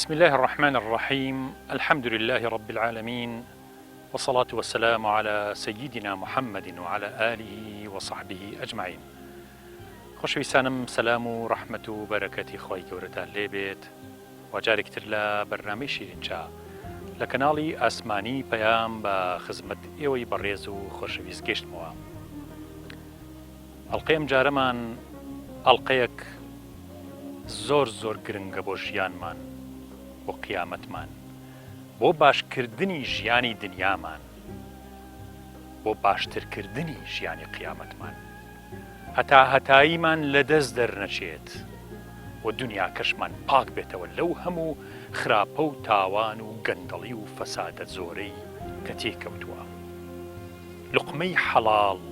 بسم اللە الرحمن الرحیم الحمد للە رب العالمین والصلاة والسلام علی سیدنا محمد وعلی آله وصحبه اجمعین خۆشەویستانم سەلام و ڕەحمەت و بەرەکەتی خوای گەورەتان لێ بێت و جارێکی تر لە بەرنامەی شیرین چا لە کەناڵی ئاسمانی پەیام بە خزمەت ئێوەی بەڕێز و خۆشەویست گەشتمەوە ئەڵقەی ئەمجارەمان ئەڵقەیەک زۆر زۆر گرنگە بۆ ژیانمان بۆ قیامەتمان بۆ باشکردنی ژیانی دنیامان بۆ باشترکردنی ژیانی قیامەتمان هەتا هەتاییمان لەدەست دەرنەچێت و دنیاکەشمان پاک بێتەوە لەو هەموو خراپە و تاوان و گەندەڵی و فەسادە زۆرەی کە تێیکەوتووە. لوقمەی حەڵاڵ،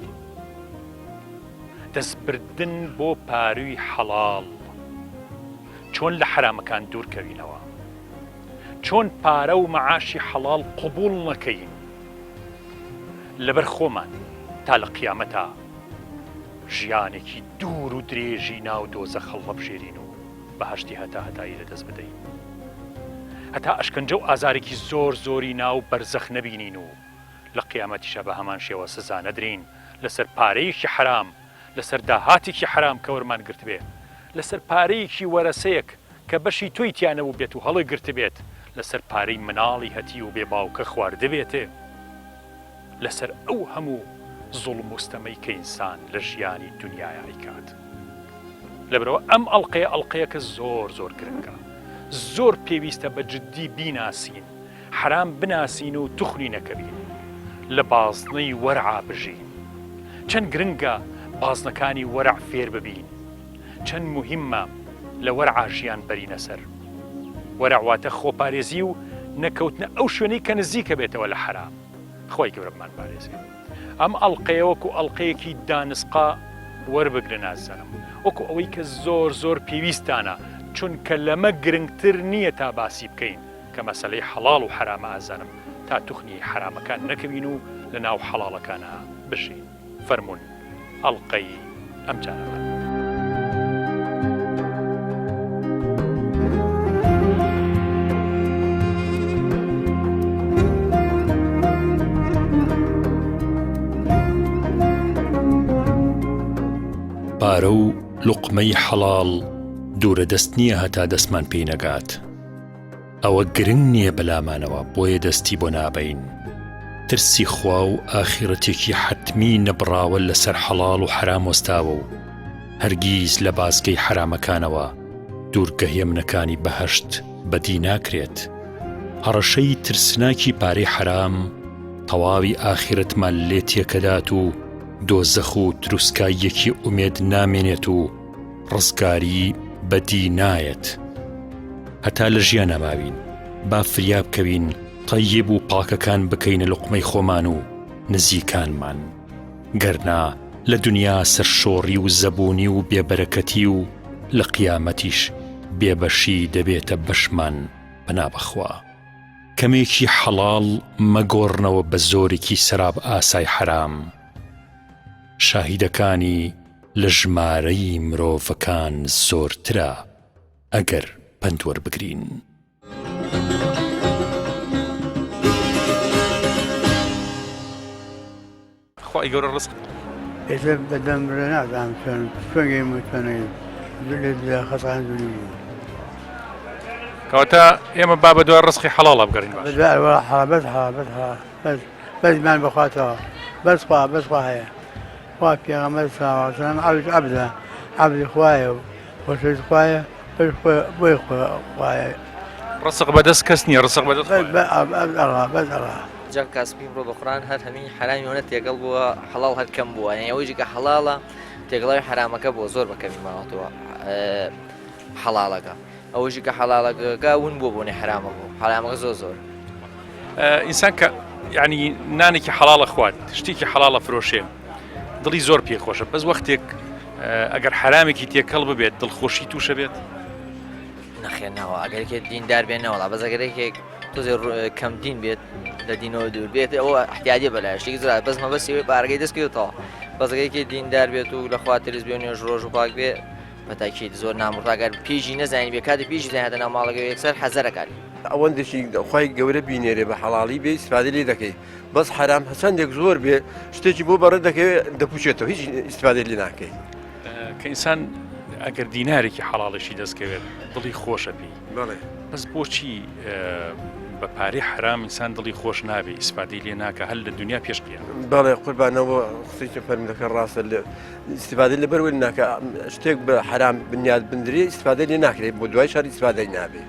دەستبردن بۆ پارووی حەڵاڵ، چۆن لە حەرامەکان دوورکەوینەوە؟ چۆن پارە و مەعاشی حەڵاڵ قبوڵ نەکەین لەبەر خۆمان تا لە قیامەتا ژیانێکی دوور و درێژی ناو دۆزەخ هەڵنەبژێرین و بەهەشتی هەتا هەتایی لەدەست بدەین هەتا ئەشکەنجە و ئازارێکی زۆر زۆری ناو بەرزەخ نەبینین و لە قیامەتیشا بە هەمان شێوە سزا نەدرێین لەسەر پارەیەکی حەرام، لەسەر داهاتێکی حەرام کە وەرمان گرتبێ، لەسەر پارەیەکی وەرەسەیەک کە بەشی تۆی تیا نەبووبێت و هەڵیگرتبێت، لەسەر پارەی مناڵی هەتیو و بێ باوکە خواردبێتێ، لەسەر ئەو هەموو زوڵم و ستەمەی کە ئینسان لە ژیانی دونیایا ئەیکات. لەبەرئەوە ئەم ئەڵقەیە ئەڵقەیەکە زۆر زۆر گرنگە، زۆر پێویستە بە جدی بیناسین، حەرام بناسین و توخنی نەکەوین، لە بازنەی وەرعا بژین. چەند گرنگە بازنەکانی وەرع فێر ببین، چەند موهیمە لە وەرعا ژیان بەرینە سەر. وەرع واتە خۆپارێزی و نەکەوتنە ئەو شوێنەی کە نزیکە بێتەوە لە حەرام. خوای گەورە بمانپارێزێ. ئەم ئەڵقەیە وەکو ئەڵقەیەکی دانسقە وەربگرن ئازیزانم، وەکو ئەوەی کە زۆر زۆر پێویستانە، چونکە لەمە گرنگتر نییە تا باسی بکەین. کە مەسەلەی حەڵاڵ و حەرامە ئازانم تا توخنی حەرامەکان نەکەوین و لە ناو حەڵاڵەکانا بژین فەرموون ئەڵقەی ئەم جارەمان. پارە و لوقمەی حەڵاڵ دوورە دەست نییە هەتا دەستمان پێی نەگات. ئەوە گرنگ نییە بەلامانەوە بۆیە دەستی بۆ نابەین. ترسی خوا و ئاخیڕەتێکی حەتمی نەبڕاوە لەسەر حەڵاڵ و حەرام وەستاوە و هەرگیز لە بازگەی حەرامەکانەوە دوورگە هێمنەکانی بەهەشت بەدی ناکرێت. هەڕەشەی ترسناکی پارەی حەرام تەواوی ئاخیرەتمان لێ تێکەدات و دۆزەخ و تروسکاییەکی ئومێد نامێنێت و ڕزگاری بەدی نایەت. هەتا لە ژیانا ماوین با فریا بکەوین تەیب و پاکەکان بکەینە لوقمەی خۆمان و نزیکانمان گەرنا لە دنیا سەرشۆڕی و زەبوونی و بێبەرەکەتی و لە قیامەتیش بێبەشی دەبێتە بەشمان پەنا بەخوا کەمێکی حەڵاڵ مەگۆڕنەوە بە زۆرێکی سەراب ئاسای حەرام شاهیدەکانی لە ژمارەی مرۆڤەکان زۆرترە ئەگەر پەند وەربگرین. خوای گەورە ڕزق. ئێستا بەدەم برا نازانم چۆن چۆن گەیم و چۆن نەگەیم لە خەسخانە دووری بوو. کەواتە ئێمە با بە دوای ڕزقی حەڵاڵا بگەڕین باش. بەدوای وەڵا حەڵاڵ بەس حەڵاڵ بەس حەڵاڵ بەس بەس ئیمان بەخواتەوە بەس خوا بەس خوا هەیە. خوا پێغەمبەر صلی اللە علیە وسلم عەبد عەبدە عەبدی خوایە و خۆشەویست خوایە بۆی خوایە. ڕسق بەدەست کەس نییە ڕسق بەدەست خوایە. بەس ئەڵا بەس ئەڵا. جا کاسپی بڕۆ بە قورئان هەر هەمین حەرامی ئەوەنە تێکەڵ بووە حەڵاڵ هەر کەم بووە یانی ئەوەیشی کە حەڵاڵە تێکەڵاوی حەرامەکە بووە زۆر بە کەمی ماوەتەوە حەڵاڵەکە ئەوەیشی کە حەڵاڵەکە ون بووە بۆنی حەرامە بوو حەرامەکە زۆر زۆر ئینسان کە یعنی نانێکی حەڵاڵە خوارد شتێکی حەڵاڵە فرۆشێ دڵی زۆر پێ خۆشە بەس وەختێک ئەگەر حرامێکی تێکەڵ ببێت دڵخۆشی تووشە بێت نەخێنەوە ئەگەرێک دیندار بێنەوەڵا بەس ئەگەرێکێک تۆزێ کەم دین بێت لە دینەوە دوور بێت ئەوە احتیاجی بەلای شتێکی زۆر بەس مەبەستی پارەکەی دەست کەوتەوە بەس ئەگەرێکی دیندار بێت و لە خوا ترس بێ و نوێژ ڕۆژ و پاک بێ. بەتاکید زۆر نامڕدا گەر پیژی نەزانانی بێ کاتی پیژی زاناتە ناو ماڵەکە یەکسەر حەزەرەکات. ئەوەندێکی خوای گەورە بینێرێ بە حەڵاڵی بێ ئیسفادە لێ دەکەی بەس حەرام هەچەندێک زۆر بێ شتێکی بۆ بەڕێ دەکەوێت دەپوچێتەوە هیچ ئیسفادە لێ ناکەی. کە ئینسان ئەگەر دینارێکی حەڵاڵیشی دەستکەوێت دڵی خۆشە پێی بەڵێ بەس بۆچی بە پارەی حرام ئینسان دڵی خۆش نابێ ئیسفادەی لێ ناکە هەر لە دنیا پێش قیامەت. بەڵێ قوربانەوە قسەی فەرمودەکە ڕاستە لە ئیسفادە لەبەر وەری ناکە شتێک بە حرام بنیاد بندرێ ئیسفادە لێ ناکرێت بۆ دوای شار ئیسفادەی نابێ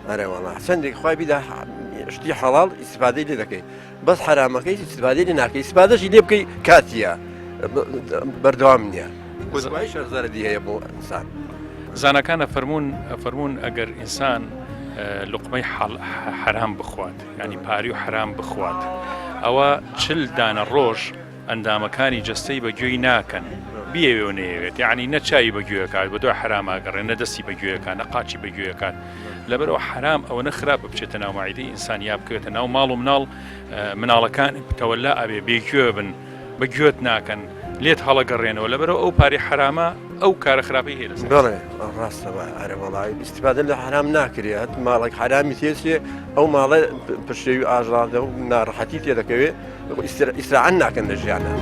ئەرێ وەڵا چەندێک خوای بیدا شتی حەڵاڵ ئیسفادەی لێ دەکەی بەس حرامەکەی ئیسفادەی لێ ناکەی ئیسفادەشی لێ بکەی کاتیە بەردەوام نییە بۆ دوای شار زەرەدی هەیە بۆ ئینسان. زاناکان ئەفەرموون ئەفەرموون ئەگەر ئینسان لوقمەی حەرام بخوات یعنی پاری و حەرام بخوات ئەوە چل دانە ڕۆژ ئەندامەکانی جەستەی بە گوێی ناکەن بیەوێ و نەیەوێت یعنی نە چاوی بە گوێکات بە دوای حەرام ئاگەڕێ نە دەستی بە گوێکات نە قاچی بە گوێکات لەبەرەوە حەرام ئەوەنە خراپە بچێتە ناو مەعیدەی ئینسان یا بکەوێتە ناو ماڵ و مناڵ مناڵەکان تەوەلا ئەبێ بێگوێ بن بە گوێت ناکەن لێت هەڵەگەڕێنەوە لەبەرەوە ئەو پارەی حەرامە ئەو کارە خراپەی هەیە لەسەر. بەڵێ ڕاستە ئەرێ وەڵای ئیستفادە لە حەرام ناکرێ هەت ماڵێک حەرامی تێچێ ئەو ماڵە پشێوی ئاژاڵە و ناڕەحەتی تێدەکەوێ ئیسراعەن ناکەن لە ژیانە.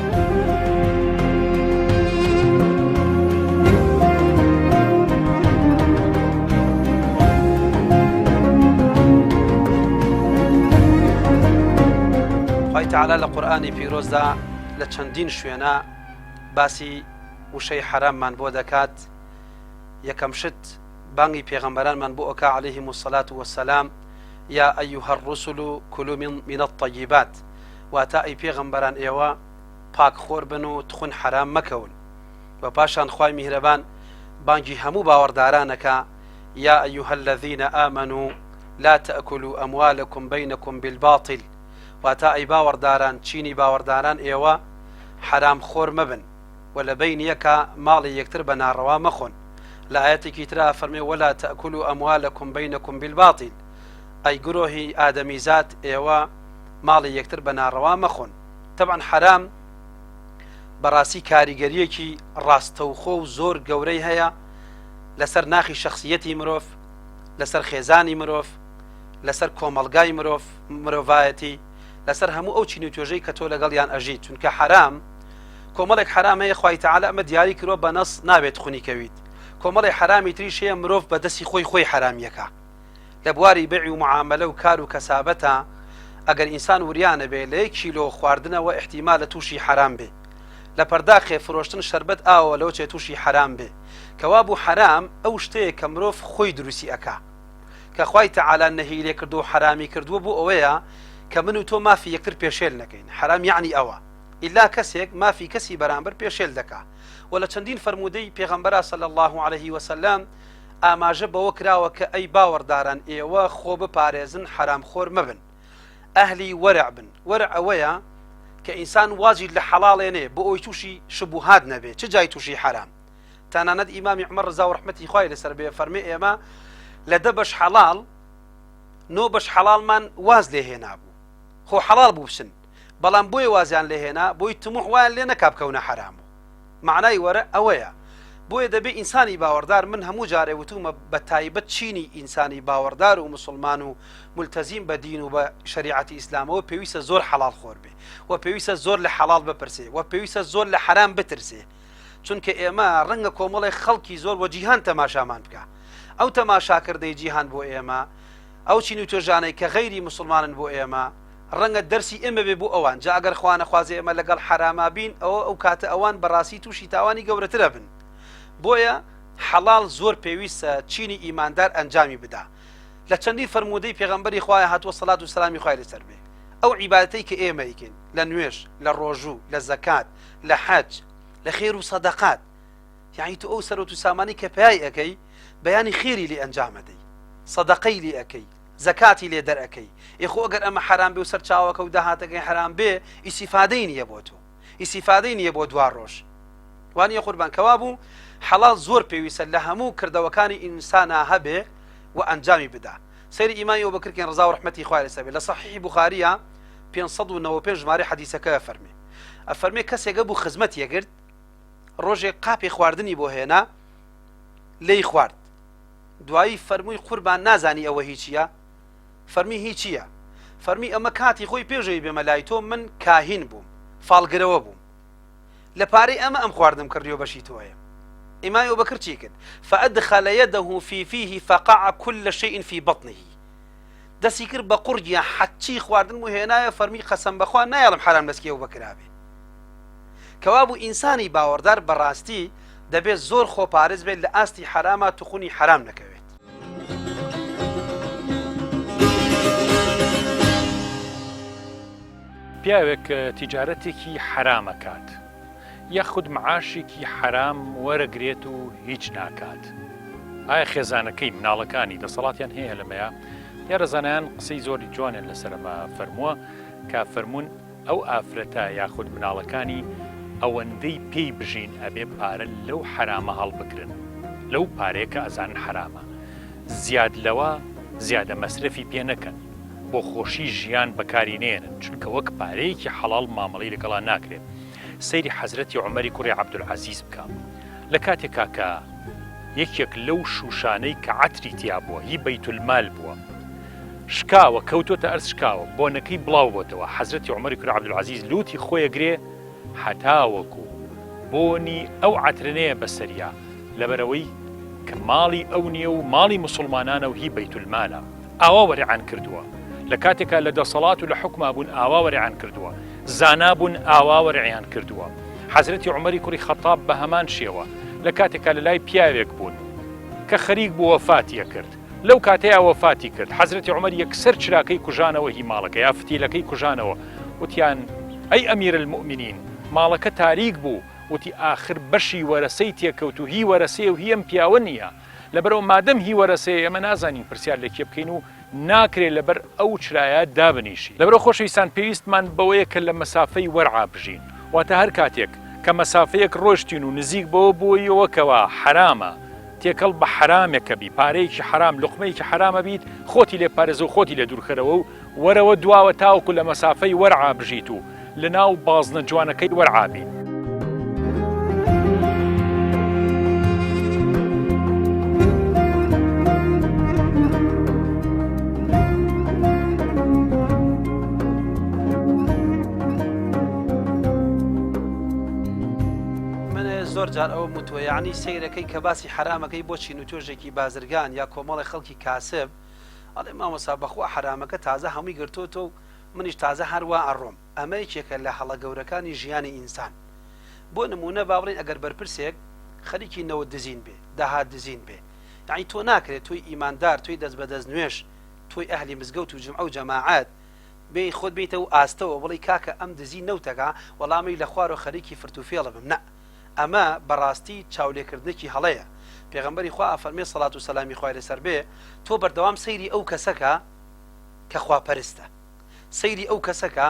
خوای تەعالا لە قورئانی پیرۆزدا لە چەندین شوێنا باسی وشەی حەراممان بۆ دەکات یەکەم شت بانگی پێغەمبەرانمان بۆ ئەکا عەلەیهم الصلاة والسلام یا ئەیها الرسل کلوا من من الطیبات واتە ئەی پێغەمبەران ئێوە پاک خۆر بن و تخون حەرام مەکەون و پاشان خوای میهرەبان بانگی هەموو باوەڕدارانەکە یا ئەیها الذین آمنوا لا تأکلوا أموالکم بینکم بالباطل واتە ئەی باوەڕداران چینی باوەڕداران ئێوە حەرام خۆر مەبن و لە بەینی یەکا ماڵی یەکتر بە ناڕەوا مەخۆن لە ئایەتێکی ترا ئەفەرمێ ولا تأکلوا أموالکم بینکم بالباطل ئەی گرۆهی ئادەمیزاد ئێوە ماڵی یەکتر بە ناڕەوا مەخۆن تەبعەن حەرام بەڕاستی کاریگەریەکی ڕاستەوخۆ و زۆر گەورەی هەیە لەسەر ناخی شخصیەتی مرۆڤ لەسەر خێزانی مرۆڤ لەسەر کۆمەڵگای مرۆڤ مرۆڤایەتی لەسەر هەموو ئەو چین و توێژەی کە تۆ لەگەڵیان ئەژیت چونکە حەرام کۆمەڵێک حەرام هەیە خوای تەعالا ئەمە دیاری کردووە بە نەس نابێت خونی کەویت کۆمەڵێک حەرامی تریش هەیە مرۆڤ بە دەستی خۆی خۆی حەرامیەکە لە بواری بەعی و معاملە و کار و کەسابەتە ئەگەر ئینسان وریا نەبێ لە یەک کیلۆ خواردنەوە ئیحتیمالە تووشی حەرام بێ لە پەرداخێ فرۆشتن شەربەت ئاوە لەوە چێ تووشی حەرام بێ کەوابوو حەرام ئەو شتەیە کە مرۆڤ خۆی دروستی ئەکا کە خوای تەعالا نەهی لێ کردووە و حەرامی کردووە بۆ ئەوەیە کە من و تۆ مافی یەکتر پێشێل نەکەین حەرام یەعنی ئەوە ئیلا کەسێک مافی کەسی بەرامبەر پێشێل دەکا وە لە چەندین فەرموودەی پێغەمبەرا صلی اللە علیه وسلم ئاماژە بەوە کراوە کە ئەی باوەڕداران ئێوە خۆ بپارێزن حەرام خۆر مەبن ئەهلی وەرع بن وەرع ئەوەیە کە ئینسان وازی لە حەڵاڵێنێ بۆ ئەوی تووشی شبوهات نەبێ چ جای تووشی حەرام تەنانەت ئیمامی عومەر ڕەزا و ڕەحمەتی خوای لەسەر بێ فەرمێ ئێمە لە دە بەش حەڵاڵ نۆ بەش حەڵاڵمان واز لێ هێنابوو خۆ حەڵاڵ بوو بچن بەڵام بۆیە وازیان لێ هێنا بۆی تموح وایان لێ نەکا بکەونە حەرام و معنای وەرە ئەوەیە بۆیە دەبێ ئینسانی باوەڕدار من هەموو جارێ وتومە بە تایبەت چینی ئینسانی باوەڕدار و مسلمان و ملتەزیم بە دین و بە شریعەتی ئیسلامەوە پێویستە زۆر حەڵاڵ خۆر بێ و پێویستە زۆر لە حەڵاڵ بپرسێ و پێویستە زۆر لە حەرام بترسێ چونکە ئێمە ڕەنگە کۆمەڵێک خەڵکی زۆر وە جیهان تەماشامان بکا ئەو تەماشاکردنەی جیهان بۆ ئێمە ئەو چین و توێژانەی کە غەیری موسڵمانن بۆ ئێمە ڕەنگە دەرسی ئێمە بێ بۆ ئەوان جا ئەگەر خوا نەخوازێ ئێمە لەگەڵ حەراما بین ئەوە ئەو کاتە ئەوان بەڕاستی تووشی تاوانی گەورەترە بن بۆیە حەڵاڵ زۆر پێویستە چینی ئیماندار ئەنجامی بدا لە چەندین فەرموودەی پێغەمبەری خوایە هاتووە سەلات و سەلامی خوای لەسەر بێ ئەو عیبادەتەی کە ئێمە ئەیکەین لە نوێژ لە ڕۆژوو لە زەکات لە حەج لە خێر و سەدەقات یعنی تۆ ئەو سەرۆت و سامانی کە پێی ئەەکەی بەیانی خێری لێ ئەنجامەدەی سەدەقەی لێ ئەەکەی زەکاتی لێ دەرەکەی ئێخۆ ئەگەر ئەمە حرام بێ و سەرچاوەکە و داهاتەکەی حرام بێ ئیسیفادەی نییە بۆ تۆ ئیسیفادەی نییە بۆ دوا ڕۆژ وانە قوربان کەوا بوو حەڵال زۆر پێویستە لە هەموو کردەوەکانی ئینسانا هەبێ و ئەنجامی بدا سەیری ئیمامی ئەبوبەکر کەین ڕەزا و ڕەحمەتی خوای لەسەر بێ لە صحیحی بوخاریە 595 ژمارەی حەدیسەکە ئەفەرمێ ئەفەرمێ کەسێک هەبوو خزمەتی ئەکرد ڕۆژێک قاپی خواردنی بۆ هێنا. لێی خوارد دوایی فەرمووی قوربان نازانی ئەوە هی چییە؟ فەرمی هی چییە؟ فەرمی ئەمە کاتی خۆی پێشەوەی بێمە لای تۆ من کاهین بووم فاڵگرەوە بووم لە پارەی ئەمە ئەم خواردنم کڕیوە بەشی تۆیە ئیمامی ئەبوبەکر چی کرد فأدخل يده في فيه فقع كل شيء في بطنه دەستی کرد بە قوڕگیا حەچی خواردن و هێنایە فەرمی قەسەم بەخوا نایەڵم حەرام لەسکی ئەو بەکرابێ کەوابوو ئینسانی باوەڕدار بەڕاستی دەبێت زۆر خۆپارێز بێت لە ئاستی حەراما توخونی حەرام نەکەوێت. پیاوێک تیجارەتێکی حەرام ئەکات یاخود معاشێکی حەرام وەرەگرێت و هیچ ناکات ئایا خێزانەکەی مناڵەکانی دەسەڵاتیان هەیە لەمەیە دیارە زانایان قسەی زۆری جوانیان لەسەر ئەمە فەرمووە کە فەرموون ئەو ئافرەتە یاخود مناڵەکانی ئەوەندەی پێی بژین ئەبێ پارە لەو حەرامە هەڵبگرن لەو پارەیە کە ئەزانن حەرامە زیاد لەوە زیادە مەسرەفی پێ نەکەن بۆ خۆشی ژیان بەکاری نێنن چونکە وەک پارەیەکی حەڵاڵ مامەڵەی لەگەڵا ناکرێت سەیری حەزرەتی عومەری کوڕی عەبدولعەزیز بکە لە کاتێکا کە یەکێک لەو شوشانەی کە عەتری تیا بووە هی بەیتولمال بووە شکاوە کەوتۆتە ئەرز شکاوە بۆنەکەی بڵاو بۆتەوە حەزرەتی عومەری کوڕی عەبدولعەزیز لوتی خۆی ئەگرێ هەتاوەکو بۆنی ئەو عەترە نەیە بەسەریا لەبەرئەوەی کە ماڵی ئەو نیە و ماڵی موسوڵمانانە و هی بەیتولمالە ئاوا وەرعان کردووە لە کاتێکا لە دەسەڵات و لە حوکما بوون ئاوا وەرعان کردووە زانا بوون ئاوا وەرعیان کردووە حەزرەتی عومەری کوڕی خەتاب بە هەمان شێوە لە کاتێکا لە لای پیاوێک بوون کە خەریک بوو وەفاتی ئەکرد لەو کاتەیا وەفاتی کرد حەزرەتی عومەر یەکسەر چراکەی کوژانەوە هی ماڵەکە یا فتیلەکەی کوژانەوە وتیان ئەی ئەمیر المومنین ماڵەکە تاریک بوو وتی ئاخر بەشی وەرەسەی تێکەوت و هی وەرەسەیە و هی ئەم پیاوە نییە لەبەرئەوە مادەم هی وەرەسەیە ئێمە نازانین پرسیار لە کێ بکەین و ناکرێ لەبەر ئەو چرایە دابنیشین. لەبەرئەوە خۆشەویستان پێویستمان بەوەیە کە لە مەسافەی وەرعا بژین واتە هەر کاتێک کە مەسافەیەک ڕۆشتین و نزیک بەوە بوویەوە کەوا حەرامە تێکەڵ بە حەرامێکە بی پارەیەکی حەرام لوقمەیەکی حەرامە بیت خۆتی لێ پارێزە و خۆتی لێ دوورخەرەوە و وەرەوە دواوە تاوەکو لە مەسافەی وەرعا بژیت و لەناو بازنە جوانەکەی وەرعا بین. من زۆر جار ئەوەم وتووە یەعنی سەیرەکەی کە باسی حەرامەکەی بۆ چین و توێژێکی بازرگان یا کۆمەڵی خەڵکی کاسب ئەڵێ مامۆستا بەخوا حەرامەکە تازە هەمووی گرتۆتەوە و منیش تازە هەر وا ئەڕۆم ئەمە یەکێکە لە هەڵە گەورەکانی ژیانی ئینسان بۆ نموونە با بڵێین ئەگەر بەرپرسێک خەریکی نەوت دزین بێ داهات دزین بێ یەعنی تۆ ناکرێت تۆی ئیماندار تۆی دەست بە دەست نوێژ تۆی ئەهلی مزگەوت و جومعە و جەماعەت بێی خۆت بێیتە و ئاستەوە بڵێی کاکە ئەم دزی نەوتەکە وەڵا منیش لە خوارەوە خەریکی فرت و فێڵە بم نا ئەمە بەڕاستی چاولێکردنێکی هەڵەیە پێغەمبەری خوا ئەفەرمێ سەڵات و سەلامی خوای لەسەر بێ تۆ بەردەوام سەیری ئەو کەسەکە کە خواپەرستە سەیری ئەو کەسەکە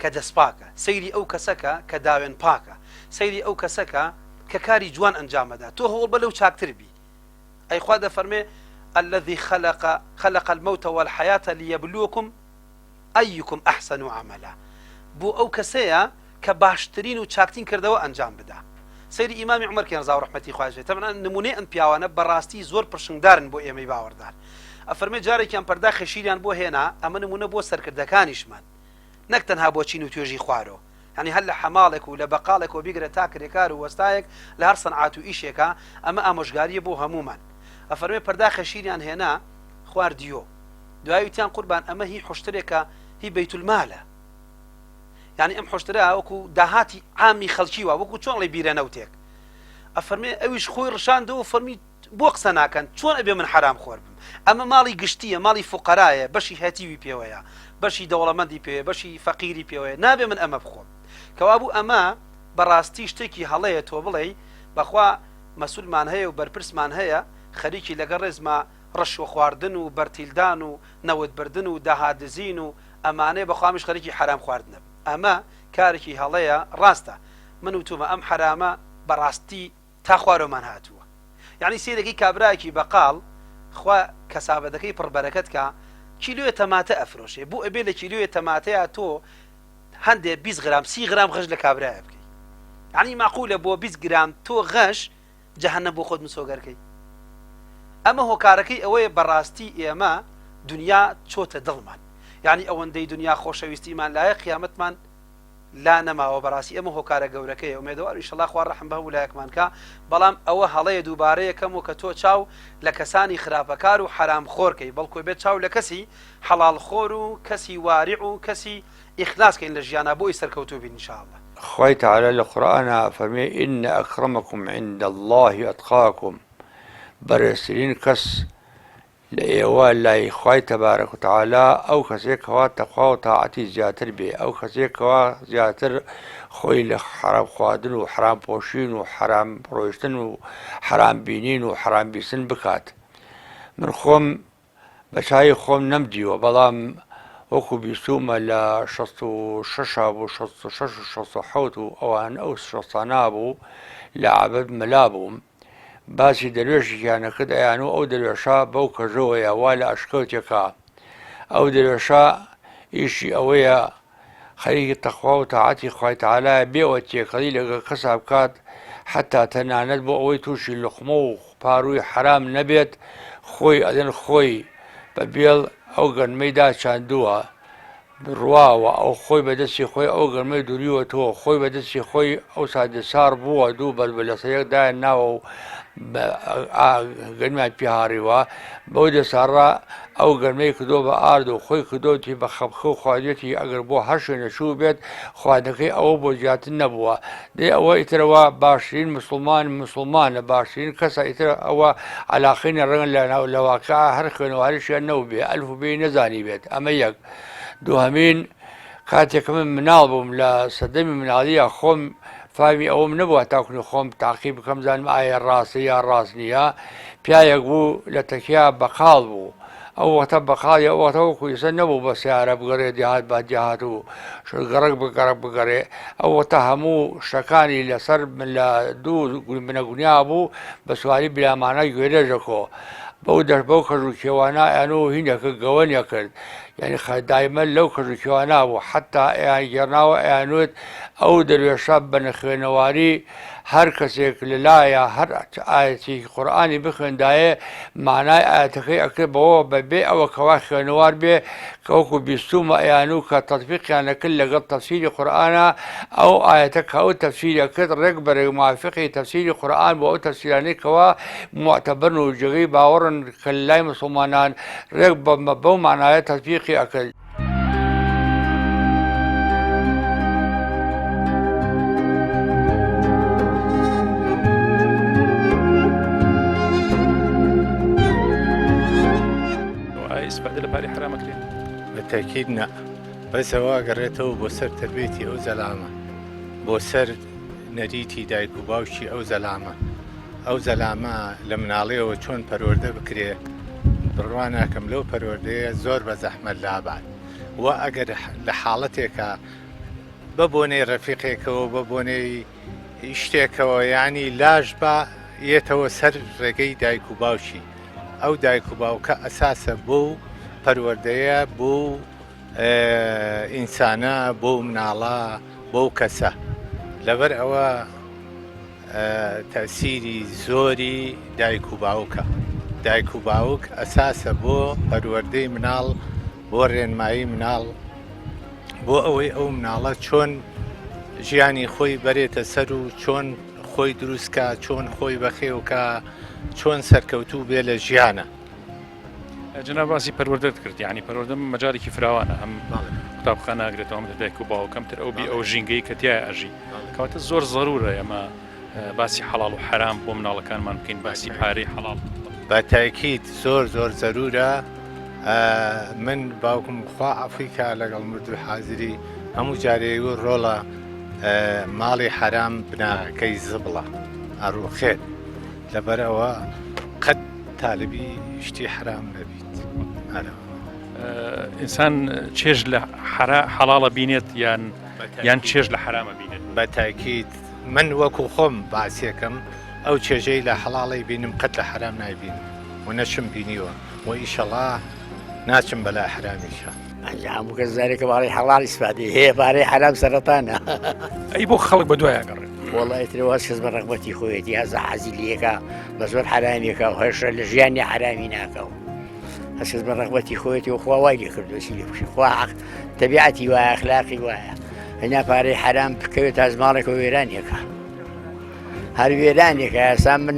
کە دەستپاکە سەیری ئەو کەسەکە کە داوێن پاکە سەیری ئەو کەسەکە کە کاری جوان ئەنجامەدا تۆ هەوڵ بە لەو چاکتر بی ئەی خوا دەفەرمێ الذي خلق خلق الموت والحياة ليبلوكم أيكم أحسن عملا بۆ ئەو کەسەیە کە باشترین و چاکترین کردەوە ئەنجام بدا سەیری ئیمامی عومەر کەین ڕەزا و ڕەحمەتی خوای لێ تەبعەن نمونەی ئەم پیاوانە بەڕاستی زۆر پرشنگدارن بۆ ئێمەی باوەڕدار ئەفەرمێ جارێکیان پەرداخێ شیریان بۆ هێنا ئەمە نمونە بۆ سەرکردەکانیشمان نەک تەنها بۆ چین و توێژی خوارۆ یانی هەر لە حەماڵێک و لە بەقاڵێکەوە بیگرە تا کرێکار و وەستایەک لە هەر سەنعات و ئیشێکا ئەمە ئامۆژگاریە بۆ هەموومان ئەفەرمێ پەرداخێ شیریان هێنا خواردیۆ دوای وتیان قوربان ئەمە هی حوشترێکە هی بەیتولمالە یانی ئەم حوشترە وەکو داهاتی عامی خەڵکی وا وەکو چۆن ڵێ بیرە نەوتێک ئەفەرمێ ئەویش خۆی ڕشاندەوە فەرمی بۆ قسە ناکەن چۆن ئەبێ من حەرام خۆر بم ئەمە ماڵی گشتیە ماڵی فوقەرایە بەشی هەتیوی پێوەیە بەشی دەوڵەمەندی پێوەیە بەشی فەقیری پێوەیە نابێ من ئەمە بخۆم کەوابوو ئەمە بەڕاستی شتێکی هەڵەیە تۆ بڵێی بەخوا مەسولمان هەیە و بەرپرسمان هەیە خەریکی لەگەڵ ڕێزما ڕەشوە خواردن و بەرتیلدان و نەوت بردن و داهات دزین و ئەمانەیە بەخوا منیش خەریکی حەرام خواردنم ئەمە کارێکی هەڵەیە ڕاستە من وتومە ئەم حەرامە بەڕاستی تا خوارەوەمان هاتووە یەعنی سەیرەکەی کابرایەکی بەقاڵ خوا کەسابەتەکەی پڕ بەرەکەت کا کیلۆیە تەماتە ئەفرۆشێ بۆ ئەبێ لە کیلۆیە تەماتەیا تۆ هەندێ 20 غرام 30 غرام غەش لە کابرایە بکەی یعنی معقولە بۆ 20 گرام تۆ غەش جەهەنەم بۆ خۆت مسۆگەرکەی. ئەمە هۆکارەکەی ئەوەیە بەڕاستی ئێمە دنیا چۆتە دڵمان یعنی ئەوەندەی دنیا خۆشەویستیمان لایە قیامەتمان لا نەماوە بەڕاستی ئەمە هۆکارە گەورەکەیە ئومێدەوارم ئیشەڵا خوا ڕەحم بە هەموو لایەکمان کا بەڵام ئەوە هەڵەیە دووبارە یەکەم و کە تۆ چاو لە کەسانی خراپەکار و حەرام خۆر کەی بەڵکو بێت چاو لە کەسی حەڵاڵ خۆر و کەسی واریع و کەسی ئیخلاص کەین لە ژیانا بۆی سەرکەوتوو بین ان شاء اللە. خوای تەعالا لە قورئانا ئەفەرموێ، ان اکرمکم عند اللە اتقاکم، بەرێزترین کەس لە ئێوە لای خوای تبارک و تعالی ئەو کەسەیە کەوا تەقوا و تاعەتی زیاتر بێ، ئەو کەسەیە کەوا زیاتر خۆی لە حەرام خواردن و حەرام پۆشین و حەرام ڕۆیشتن و حەرام بینین و حەرام بیستن بکات. من خۆم بە چاوی خۆم نەمدیوە بەڵام وەکو بیستوومە لە 66 بوو 66 و 67 و ئەوان ئەو شەستانە بوو لە عەبد مەلا بووم باسی دەروێشێکیان ئەکرد ئەیانوو ئەو دەروێشە بەو کەژەوەیە وا لە ئەشکەوتێکا ئەو دەروێشە ئیشی ئەوەیە خەریکی تەخوا و تاعەتی خوای تەعالایە بێ ئەوە تێکەڵی لەگەڵ کەسا بکات حەتا تەنانەت بۆ ئەوەی تووشی لوقمە و پارووی حەرام نەبێت خۆی ئەدەن خۆی بە بێڵ ئەو گەنمەی داچاندووە ڕواوە ئەو خۆی بە دەستی خۆی ئەو گەرمەی دوریوەتەوە خۆی بە دەستی خۆی ئەوسا دەسار بووە دوو بەرد بە لەسەر یەک دایان ناوە و گەنمیان پێ هاڕیوە بەو دەساڕە ئەو گەرمەی کردووە بە ئارد و خۆی کردۆتی بە خەپخە و خواردوێتی ئەگەر بۆ هەر شوێنە چوو بێت خواردنەکەی ئەوە بۆ زیاتر نەبووە دەی ئەوە ئیترەوە باشترین مسلمان مسلمانە باشترین کەسە ئیتر ئەوە علاقەی نەڕەنگە لە ناو لە واقع هەر خوێنەواریشیان نەوبێ ئەلف و بێی نەزانی بێت ئەمە یەک دووهەمین کاتێک من مناڵ بووم لە سەردەمی مناڵیە خۆم فامی ئەوم نەبووە تاکونی خۆم تاقی بکەم زانم ئایا ڕاستە یا ڕاست نییە پیاوێک بوو لە تەکیا بەقاڵ بوو ئەو وەختە بەقاڵی ئەو وەختە وەکو ئێستا نەبوو بە سیارە بگەڕێ دیهات بە دیهات و گەڕک بە گەڕک بگەڕێ ئەو وەختە هەموو شتەکانی لەسەر لە دوو بنەگونیا بوو بە سواری بلامانە گوێرێژەکۆ بەو دەش بەو کەژ و کێوانە ئەیان و هینەکە گەوەنیە کرد یعنی دایمە لەو کەژ و کێوانە بوو حتا ئەیان گێڕناوە ئەیانوت ئەو دەروێشە بە نەخوێنەواری هەر کەسێک لەلایە هەر ئایەتێکی قورئانی بخوێندایێ مانای ئایەتەکەی ئەکرد بەوە بە بێ ئەوە کەوا خوێنەوار بێ کە وەکو بیستومە ئەیانوو کە تەتبیقیان ئەکرد لەگەڵ تەفسیری قورئانا ئەو ئایەتە کە ئەو تەفسیری ئەکرد ڕێک بەرێک موافقی تەفسیری قورئان بۆ ئەو تەفسیرانەی کەوا موعتەبەرن و جێگەی باوەڕن کە لای موسڵمانان ڕێک بەو مانایە تەتبیقی ئەکرد. ئیسفادە لە پارەی حەرام ئەکرێ؟ بە تەئکید نا بەس ئەوە ئەگەڕێتەوە بۆ سەر تەربیەتی ئەو زەلامە بۆ سەر نەریتی دایک و باوکی ئەو زەلامە ئەو زەلامە لە مناڵیەوە چۆن پەروەردە بکرێ بڕوا ناکەم لەو پەروەردەیە زۆر بە زەحمەت لابات و ئەگەر لە حاڵەتێکە بە بۆنەی ڕەفیقێکەوە بە بۆنەی شتێکەوە یعنی لاش بە یەتەوە سەر ڕێگەی دایک و باوکی ئەو دایک و باوکە ئەساسە بۆ پەروەردەیە بۆ ئینسانە بۆ مناڵە بۆ کەسە لەبەر ئەوە تەئسیری زۆری دایک و باوکە دایک و باوک ئەساسە بۆ پەروەردەی مناڵ بۆ ڕێنمایی مناڵ بۆ ئەوەی ئەو مناڵە چۆن ژیانی خۆی بەرێتە سەر و چۆن خۆی دروستکە چۆن خۆی بەخێوکە چۆن سەرکەوتوو بێ لە ژیانە. جەناب باسی پەروەردەت کرد یعنی پەروەردە مەجارێکی فراوانە هەم قوتابخانە ناگرێتەوە هەم دایک و باوکەم تر ئەو بی ئەو ژینگەی کە تایە ئەژی کەواتە زۆر زەرورە ئێمە باسی حەڵاڵ و حەرام بۆ مناڵەکانمان بکەین باسی پارەی حەڵاڵ بە تاکیت زۆر زۆر زەرورە من باوکم خوا ئەفریکا لەگەڵ مردوو حازری هەموو جارێ و ڕۆڵە ماڵی حرام بناکەی زبڵە ئەڕوخێت لەبەر ئەوە قەت تالبی شتی حرام نەبیت ئینسان چێژ لە حەڵاڵە بینێت یان یان چێژ لە حرامە بینێت بە تاکیت من وەکو خۆم باسیەکەم ئەو چێژەی لە حەڵاڵی بینم قەت لە حرام نایبینم و نەشم بینیوە و ئیشەڵا ناچم بەلا حرامیشە هەموو کەس زارێکە باڵی حەڵاڵ ئیسفادەی هەیە پارەی حەرام سەرەتانە ئەی بۆ خەڵک بە دوای ئەگەڕێ. وەڵا ئیتر واز کەس بە ڕەغبەتی خۆیەتی هەزە حەزی لێکا بە زۆر حەرامیەکە و هەرشە لە ژیانی حەرامی ناکە و هەسەس بە ڕەغبەتی خۆیەتی و خوا وای لێ کردووە چی لێ بکەی خوا حەق تەبیعەتی وایە ئەخلاقی وایە هەنا پارەی حەرام بکەوێت تاز ماڵێکەوە وێرانێکە هەر وێرانێکە ئێستا من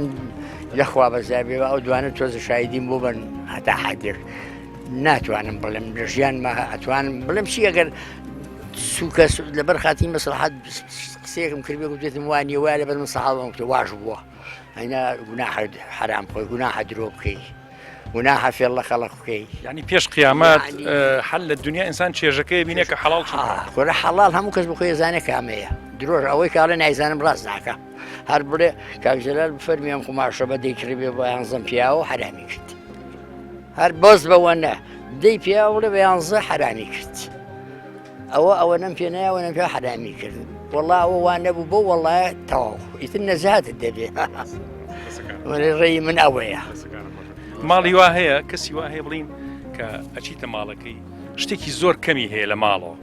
لەخوا بەزابێ ئەو دوانە تۆزە شایدیم بۆ بن هەتا حدێک ناتوانم بڵێم لە ژیانما ئەتوانم بڵێم چی ئەگەر سوکە لەبەر خاتی مەسلحات قسەیەکم کردبێ گوتێتم وانە وایە لەبەر مسەحاڵم واش بووە ئەینا گوناحە حەرام خۆی گوناحە درۆ بکەی گوناحە فێڵ لە خەڵک بکەی یعنی پێش قیامەت حل لە دنیا ئینسان چێژەکەی بینێ کە حەڵاڵ چ خۆرە حەڵاڵ هەموو کەس بخۆی زانێ کامەیە درۆژ ئەوەی کاڵێ نایزانم ڕاست ناکە هەر بڵێ کاک جەلال بفەرمی ئەم قوماشە بە دەیکڕی بێ بۆ یانزەم پیاوە حەرامی کرد هەر بەس بەوە نە دەی پیاوە بڵێ بە یانزە حەرامی کرد ئەوە ئەوە نەم پێ نایەوە نەم پێ حەرامی کرد وەڵا ئەوە وا نەبوو بۆ وەڵا تەواو ئیتر نەزاتت دەبێ ڕێی من ئەوەیە ماڵی وا هەیە کەسی وا هەیە بڵین کە ئەچیتە ماڵەکەی شتێکی زۆر کەمی هەیە لە ماڵەوە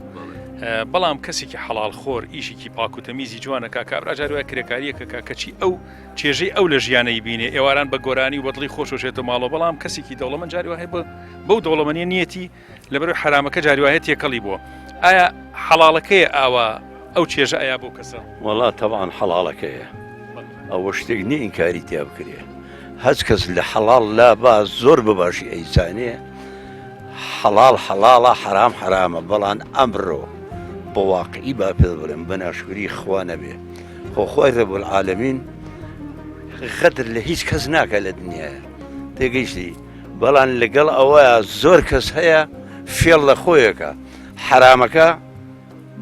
بەڵام کەسێکی حەڵال خۆر ئیشێکی پاک و تەمیزی جوانەکە کابرا جار وایە کرێکاریەکە کە کەچی ئەو چێژەی ئەو لە ژیانەی بینێ ئێواران بە گۆرانی و بەدڵی خۆشەشێتە ماڵەوە بەڵام کەسێکی دەوڵەمەند جاری وایە بەو دەوڵەمەنیە نیەتی لەبەرئەوەی حەرامەکە جاری وایە تێکەڵی بووە ئایا حەڵاڵەکەیە ئاوا ئەو چێژە ئەیا بۆ کەسە؟ وەڵا تەبعەن حەڵاڵەکەیە ئەوە شتێک نییە ئینکاری تیا بکرێ هەچ کەس لە حەڵاڵ لا با زۆر بە باشی ئەیزانێ حەڵاڵ حەڵاڵە حەرام حەرامە بەڵام ئەمڕۆ بە واقعی با پێت بڵێم بە ناشکری خوا نەبێ خۆ خوای رب العالمین غەدر لە هیچ کەس ناکە لە دنیاە تێگەیشتی بەڵام لەگەڵ ئەوەیا زۆر کەس هەیە فێڵ لە خۆیەکە حەرامەکە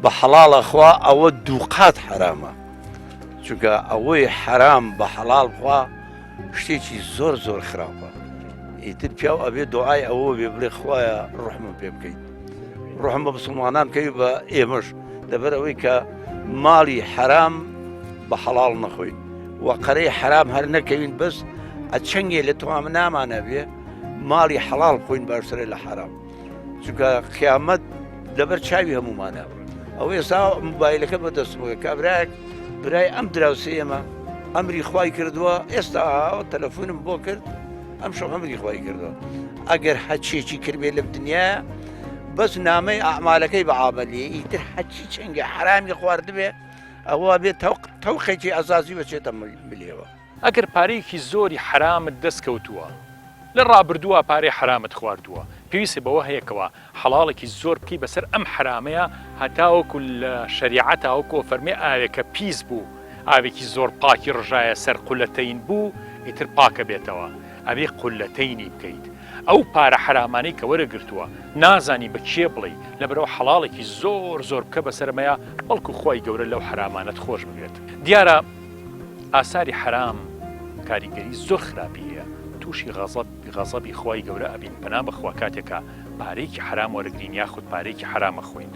بە حەڵاڵ ئەخوا ئەوە دووقات حەرامە چونکە ئەوەی حەرام بە حەڵاڵ بخوا شتێکی زۆر زۆر خراپە ئیتر پیاو ئەبێ دوعای ئەوە بێ بڵێ خوایە ڕحمم پێ بکەیت ڕحم بە مسلمانان بکەی بە ئێمەش لەبەر ئەوەی کە ماڵی حەرام بە حەڵاڵ نەخۆین و قەرەی حەرام هەر نەکەوین بەس ئەچەنگێ لە تۆام نامانە بێ ماڵی حەڵاڵ خۆین باشترە لە حەرام چونکە قیامەت لەبەر چاوی هەمومانە ئەو ئێستا موبایلەکە بەدەستمەوە کابراەک برای ئەم دراوسێ ئێمە ئەمری خوای کردووە ئێستا تەلەفۆنم بۆ کرد ئەم شەو ئەمری خوای کردووە ئەگەر هەچێکی کردبێ لە دنیا بەس نامەی ئەعمالەکەی بە عامەلیە ئیتر هەچی چنگە حرامی خواردبێ ئەوە بێت تەوقێکی ئەزازی بەچێتە ملیەوە. ئەگەر پارەیەکی زۆری حەرامت دەست کەوتووە، لە ڕابردووا پارەی حەرامت خواردووە، پێویستت بەوە هەیە کەوا حەڵاڵێکی زۆر بکەی بەسەر ئەم حەرامەیا هەتاوەکو لە شەریعەتا وەکو ئەفەرمێ ئاوێک کە پیس بوو ئاوێکی زۆر پاکی ڕژایە سەر قولەتەین بوو ئیتر پاکەبێتەوە ئەبێ قولەتەینی بکەیت ئەو پارە حەرامانەی کە وەرەگرتووە نازانی بە کێ بڵێی لەبەرئەوە حەڵاڵێکی زۆر زۆر بکە بەسەرمەیا بەڵکو خوای گەورە لەو حەرامانەت خۆش ببێت دیارە ئاساری حەرام کاریگەری زۆر خراپی هەیە توشی غەزەب غەزەبی خوای گەورە ئەبین پەنا بەخوا کاتێک کە پارەیەکی حەرام وەرەگرین یاخود پارەیەکی حەرام ئەخۆین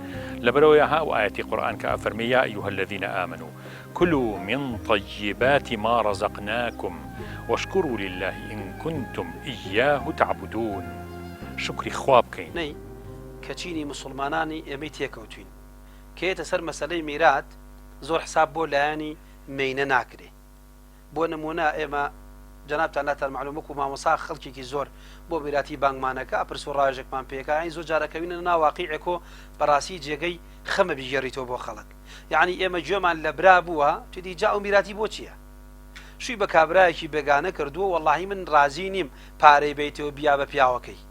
لەبەرئەوەیە ها ئەو ئایەتی قورئان کە ئەفەرمێ یا ایها الذین آمنوا کلوا من طیبات ما رزقناکم واشکروا للە ان کنتم ایاه تعبدون شوکری خوا بکەین. نەی کە چینی موسوڵمانانی ئێمەی تێکەوتوین کە یەتە سەر مەسەلەی میرات زۆر حساب بۆ لایەنی مێینە ناکرێ بۆ نمونە ئێمە جەنابتان لاتان مەعلوم وەکو مامۆسا خەڵکێکی زۆر بۆ میراتی بانگمانەکە پرس و ڕاوێژێکمان پێکا یانی زۆر جارەکەوینە ناو واقیعێکۆ بەڕاستی جێگەی خەمە بیگێڕیتەوە بۆ خەڵک یەعنی ئێمە گوێمان لە برا بووە تدی جا ئەو میراتی بۆ چییە شووی بە کابرایەکی بێگانە کردووە وەڵاهی من ڕازی نیم پارەی بیتەوە بیا بە پیاوەکەی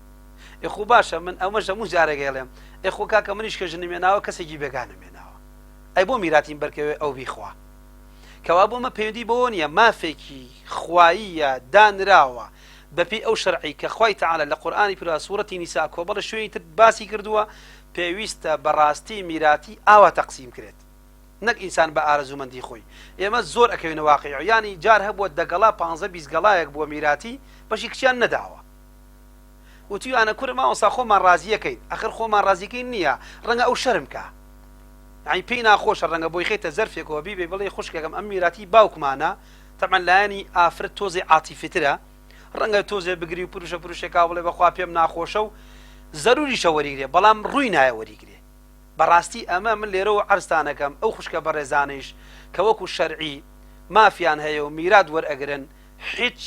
ئێ خۆ باشە من ئەمەش هەموو جارێک ئەڵێم ئێ خۆ کاکە منیش کە ژنم هێناوە کەسێکی بێگانەم هێناوە ئەی بۆ میراتیم بەرکەوێ ئەو بیخوا کەوا بۆ مە پەیوەندی بەوە نییە مافێکی خواییە دانراوە بەپێی ئەو شەرعی کە خوای تەعالا لە قورئانی پیرۆز سورەتی نیسا کۆمەڵە شوێنی تر باسی کردووە پێویستە بەڕاستی میراتی ئاوا تەقسیم کرێت نەک ئینسان بە ئارەزوومەندی خۆی ئێمە زۆر ئەکەوینە واقیع یانی جار هەبووە دە گەڵا پانزە 20 گەڵایەک بووە میراتی بەشی کچیان نەداوە وتویانە کورە مامۆستا خۆمان ڕازیەکەین ئەخر خۆمان ڕازیکەین نییە ڕەنگە ئەو شەرم کا یعنی پێی ناخۆشە ڕەنگە بۆی خێتە زەرفێکەوە بیبێ بڵێ خوشکەکەم ئەم میراتی باوکمانە تەبعەن لایەنی ئافرەت تۆزێ عاتیفیترە ڕەنگە تۆزێ بگری و پروشە پروشێکا بڵێ بەخوا پێم ناخۆشە و زەروریشە وەریگرێ بەڵام ڕووی نایە وەریگرێ. بەڕاستی ئەمە من لێرەوە عەرزتانەکەم ئەو خوشکە بەڕێزانەیش کە وەکو شەرعی مافیان هەیە و میرات وەرئەگرن هیچ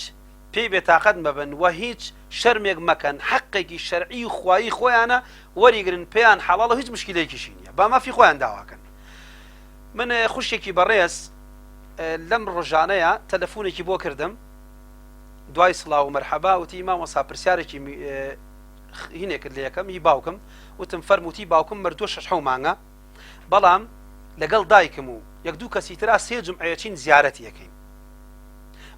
پێی بێتاقەت مەبن و هیچ شەرمێک مەکەن حەقێکی شەرعی و خوایی خۆیانە وەریگرن پێیان حەڵاڵە هیچ مشکلەیەکیشی نییە با مافی خۆیان داواکەن من خوشکێکی بەڕێز لەم ڕۆژانەیە تەلەفۆنێکی بۆ کردم دوای سڵاو و مەرحەبا وتی مامۆسا پرسیارێکی هینێکرد لە یەکەم هی باوکم وتم فەرمووتی باوکم مردووە شەش حەو مانگە بەڵام لەگەڵ دایکم و یەک دوو کەسی ترا سێ جومعەیە چین زیارەتی ئەکەین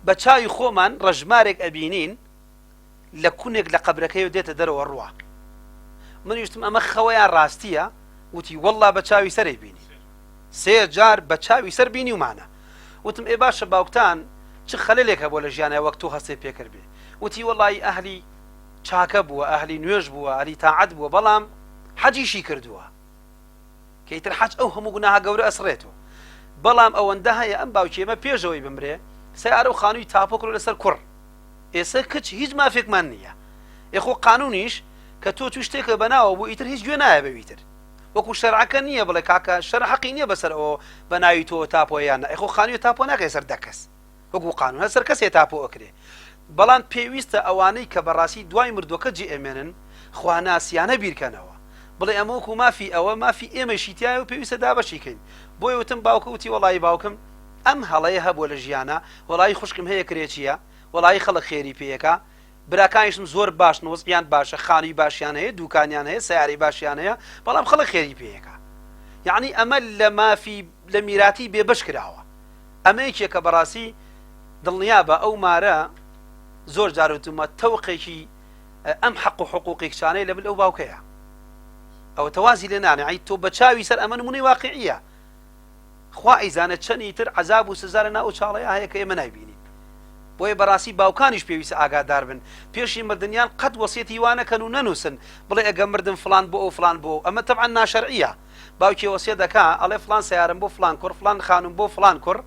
بە چاوی خۆمان ڕەژمارێک ئەبینین لە کونێک لە قەبرەکەی دێتە دەرەوە ڕوا من ویستم ئەمە خەوەیان ڕاستیە وتی والله بە چاوی سەری بینی سێ جار بە چاوی سەر بینیومانە وتم ئێ باشە باوکتان چ خەلەلێک هەبووە لە ژیانە وەک تۆ هەستێ پێکرد بێ وتی وەڵی ئەهلی چاکە بووە ئەهلی نوێژ بووە ئەهلی تاعەت بووە بەڵام حەجیشی کردووە کە ئیتر حەج ئەو هەموو گوناهە گەورە ئەسڕێتەوە بەڵام ئەوەندە هەیە ئەم باوکی ئێمە پێشەوەی بمرێ سیارە و خانووی تاپۆ کرد لەسەر کوڕ ئێستا کچ هیچ مافێکمان نییە ئێخۆ قانونیش کە تۆ توی شتێکە بەناوە بوو ئیتر هیچ گوێ نایە بەویتر وەکو شەرعەکە نییە بڵێ کاکە شەرع حەقی نییە بەسەر ئەوە بە ناوی تۆ تاپۆیان نا ئێخۆ خانووی تاپۆ ناکەی سەر دە کەس وەکو قانون هەر سەر کەسێ تاپۆ ئەکرێ بەڵام پێویستە ئەوانەی کە بەڕاستی دوای مردوەکە جێ ئەمێنن خواناسیانە بیرکەنەوە بڵێ ئەمە وەکو مافی ئەوە مافی ئێمەشی تایە و پێویستە دابەشی کەین بۆیە وتم باوکە وتی وەڵایی باوکم ئەم هەڵەیە هەبووە لە ژیانە وەڵایی خوشکم هەیە کرێچیە وەڵایی خەڵک خێری پێیەکا براکانیشم زۆر باشن وەزعیان باشە خانووی باشیان هەیە دوکانیان هەیە سیارەی باشیان هەیە بەڵام خەڵک خێری پێیەکا یعنی ئەمە لە مافی لە میراتی بێبەش کراوە ئەمە یەکێکە بەڕاستی دڵنیابە ئەو مارە زۆر جار وتومە تەوقێکی ئەم حەق و حقوقی کچانەی لە مل ئەو باوکەیە ئەوە تەوازی لێ نانێ ئەی تۆ بە چاوی سەر ئەمە نمونەی واقعیە خوا ئەیزانێت چەنی تر عەزاب و سزا لە ناو چاڵەیە هەیە کە ئێمە نایبینین بۆیە بەڕاستی باوکانیش پێویستە ئاگادار بن پێشی مردنیان قەت وەسیەتی وا نەکەن و نەنووسن بڵێ ئەگە مردم فلان بۆ ئەو فلان بۆ ئەمە تەبعەن ناشەرعیە باوکی وەسیەت دەکا ئەڵێ فلان سیارم بۆ فلان کوڕ فلان خانوم بۆ فلان کوڕ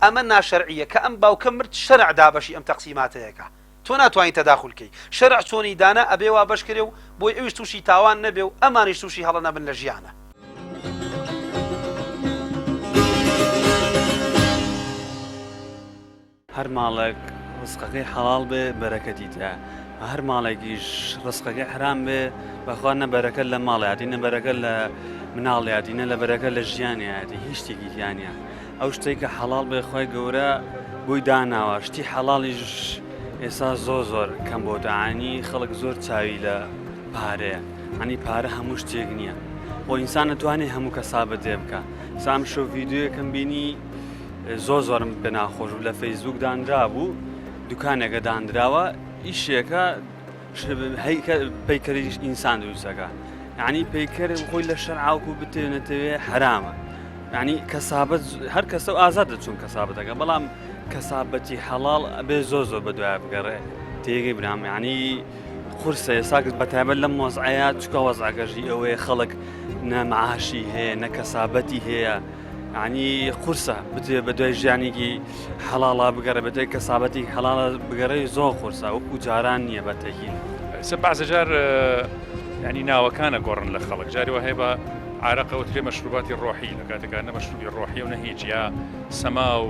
ئەمە ناشەرعیە کە ئەم باوکە مرد شەرع دابەشی ئەم تەقسیماتەیەکە تۆ ناتوانی تەداخول کەی شەرع چۆنی دانا ئەبێ وا بەش کرێ و بۆی ئەویش توشی تاوان نەبێ و ئەمانیش توشی هەڵە نەبن لە ژیانا. هەر ماڵێک ڕزقەکەی حەڵاڵ بێ بەرەکەتی تیایە هەر ماڵێکیش ڕزقەکەی حرام بێ بەخوا نە بەرەکەت لە ماڵیاتی نە بەرەکەت لە مناڵیاتی نە لە بەرەکەت لە ژیانیاتی هیچ شتێکی تیا نییە ئەو شتێک کە حەڵاڵ بێ خۆی گەورە بۆی داناوە شتی حەڵاڵیش ئێستا زۆر زۆر کەم بۆتە عنی خەڵک زۆر چاوی لە پارەیە عنی پارە هەموو شتێک نییە بۆ ئینسان نتوانێت هەموو کەسابەت دێ بکە سام شۆ ڤیددیوەکەم بینی زۆر زۆرم پێ ناخۆش بوو لە فەیسبوک دانرابوو دوکانێکە دانراوە ئیشێکە پەیکەری ئینسان دروستەکە یعنی پەیکەر خۆی لە شەرعاوکو بتێنێتەوێ حرامە یعنی کەسابەت هەر کەسە و ئازاد دەچون کەسابەتەکە بەڵام کەسابەتی حەڵاڵ ئەبێ زۆر زۆر بە دوای بگەڕێ تێگەی برام یعنی قورسە ئێساکت بەتایبەت لەم وەزعەیە چکە وەزعەکەژی ئەوەیە خەڵک نە معاشی هەیە نە کەسابەتی هەیە یانی قورسە بتێ بە دوای ژیانێکی حەڵاڵا بگەڕێ بە دوای کەسابەتی حەڵاڵە بگەڕێ زۆر قورسە وەکو جاران نییە بە تەکین. ئێستا بەعزە جار یانی ناوەکانە گۆڕن لە خەڵک جاری وا هەیە بە عارەق ئەوترێ مەشروباتی ڕۆحی لە کاتێکا نە مەشروبی ڕۆحیە و نە هیچ یا سەما و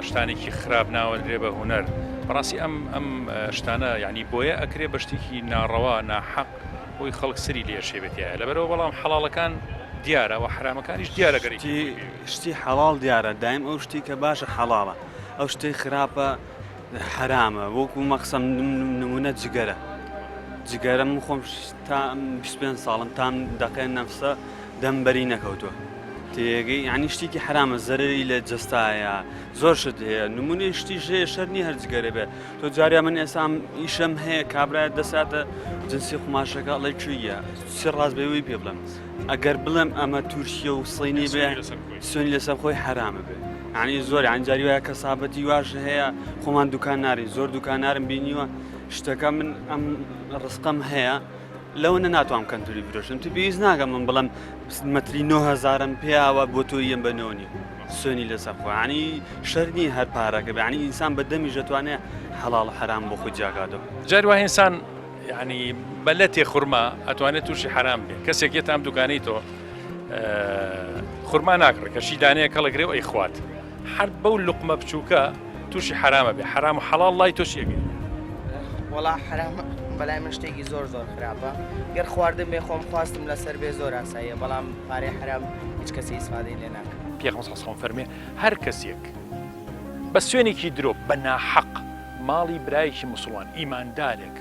شتانێکی خراپ ناوەنرێ بە هونەر بەڕاستی ئەم ئەم شتانە یعنی بۆیە ئەکرێ بە شتێکی ناڕەوا ناحەق بۆی خەڵک سری لێ ئەشێ بێتایە لەبەرئەوە بەڵام حەڵاڵەکان دیارە وە حەرامەکانیش دیارە گەر یەکێک خۆی پێ بێت. شتی حەڵاڵ دیارە دایم ئەو شتی کە باشە حەڵاڵە ئەو شتەی خراپە حەرامە وەکو مەقسەم نمونە جگەرە جگەرە من خۆم تا 25 ساڵم تام دەقێن نەفسە دەم بەری نەکەوتووە تێگەی یعنی شتێکی حرامە زەرری لە جەستایە زۆر شت هەیە نمونەی شتی ژێ شەر نیە هەر جگەرە بێ تۆ جاریا من ئێستا ئیشم هەیە کابرای دەساتە جنسی قوماشەکە ئەڵێ کوێیە چ ڕاست بێ وی پێ بڵێم ئەگەر بڵێم ئەمە تورکیە و سینی بێ سونی لەسەر خۆی حرامە بێ یعنی زۆر یان جاری وایە کەسابەتی واش هەیە خۆمان دوکان نارین زۆر دوکانارم بینیوە شتەکە من ئەم ڕسقم هەیە لەوە نە ناتوانم کەنتوری برۆشم تو پێویست ناکەم من بڵم مەتری 9000م پیاوە بۆ تۆ یەم بە نۆنی سوێنی لەسەر خۆ ینی شەر نییە هەر پارەکە بێ ینی ئینسان بە دەمیش دەتوانێت حەڵاڵ و حەرام بۆ خۆی جیاکاتەوە. جاری وایە ئینسان یانی بە لەتێ خورما ئەتوانێت تووشی حەرام بێ کەسێک یەتە ئەم دوکانەی تۆ. خورما ناکڕێ کە شی دانەیە کەڵەگرێ و ئەیخوات هەر بەو لوقمە بچووکە تووشی حرامە بێ حرام و حەڵاڵ لای تۆ چیەگەی وەڵا حرام بەلای من شتێکی زۆر زۆر خراپە گەر خواردن بێ خۆم خواستم لەسەر بێ زۆر ئاساییە بەڵام پارەی حرام هیچ کەسی ئیسفادەی لێ ناکە پێغەمبەر صلی الله فەرمێ هەر کەسێک بە سوێنێکی درۆ بە ناحەق ماڵی برایەکی مسوڵمان ئیماندارێک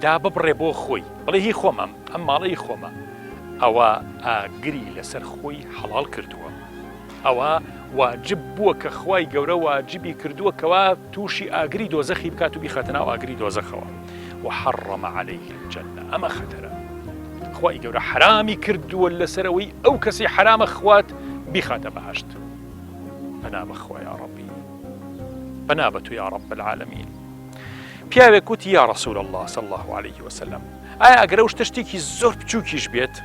داببڕێ بۆ خۆی بڵێ هی خۆمە ئەم ماڵە هی خۆمە ئەوە ئاگری لەسەر خۆی حەڵاڵ کردووە ئەوە واجب بووە کە خوای گەورە واجبی کردووە کەوا تووشی ئاگری دۆزەخی بکات و بیخاتە ناو ئاگری دۆزەخەوە وحرم عليه الجنة ئەمە خەتەرە خوای گەورە حرامی کردووە لەسەرەوەی ئەو کەسی حرامە خوات بیخاتە بەهشت پەنا بەخوا یا ڕەبی پەنا بە تو یا رب العالمین پیاوێک وتی یا رسول الله صلی الله علیه وسلم ئایا ئەگەر ئەو شتە شتێکی زۆر بچووکیش بێت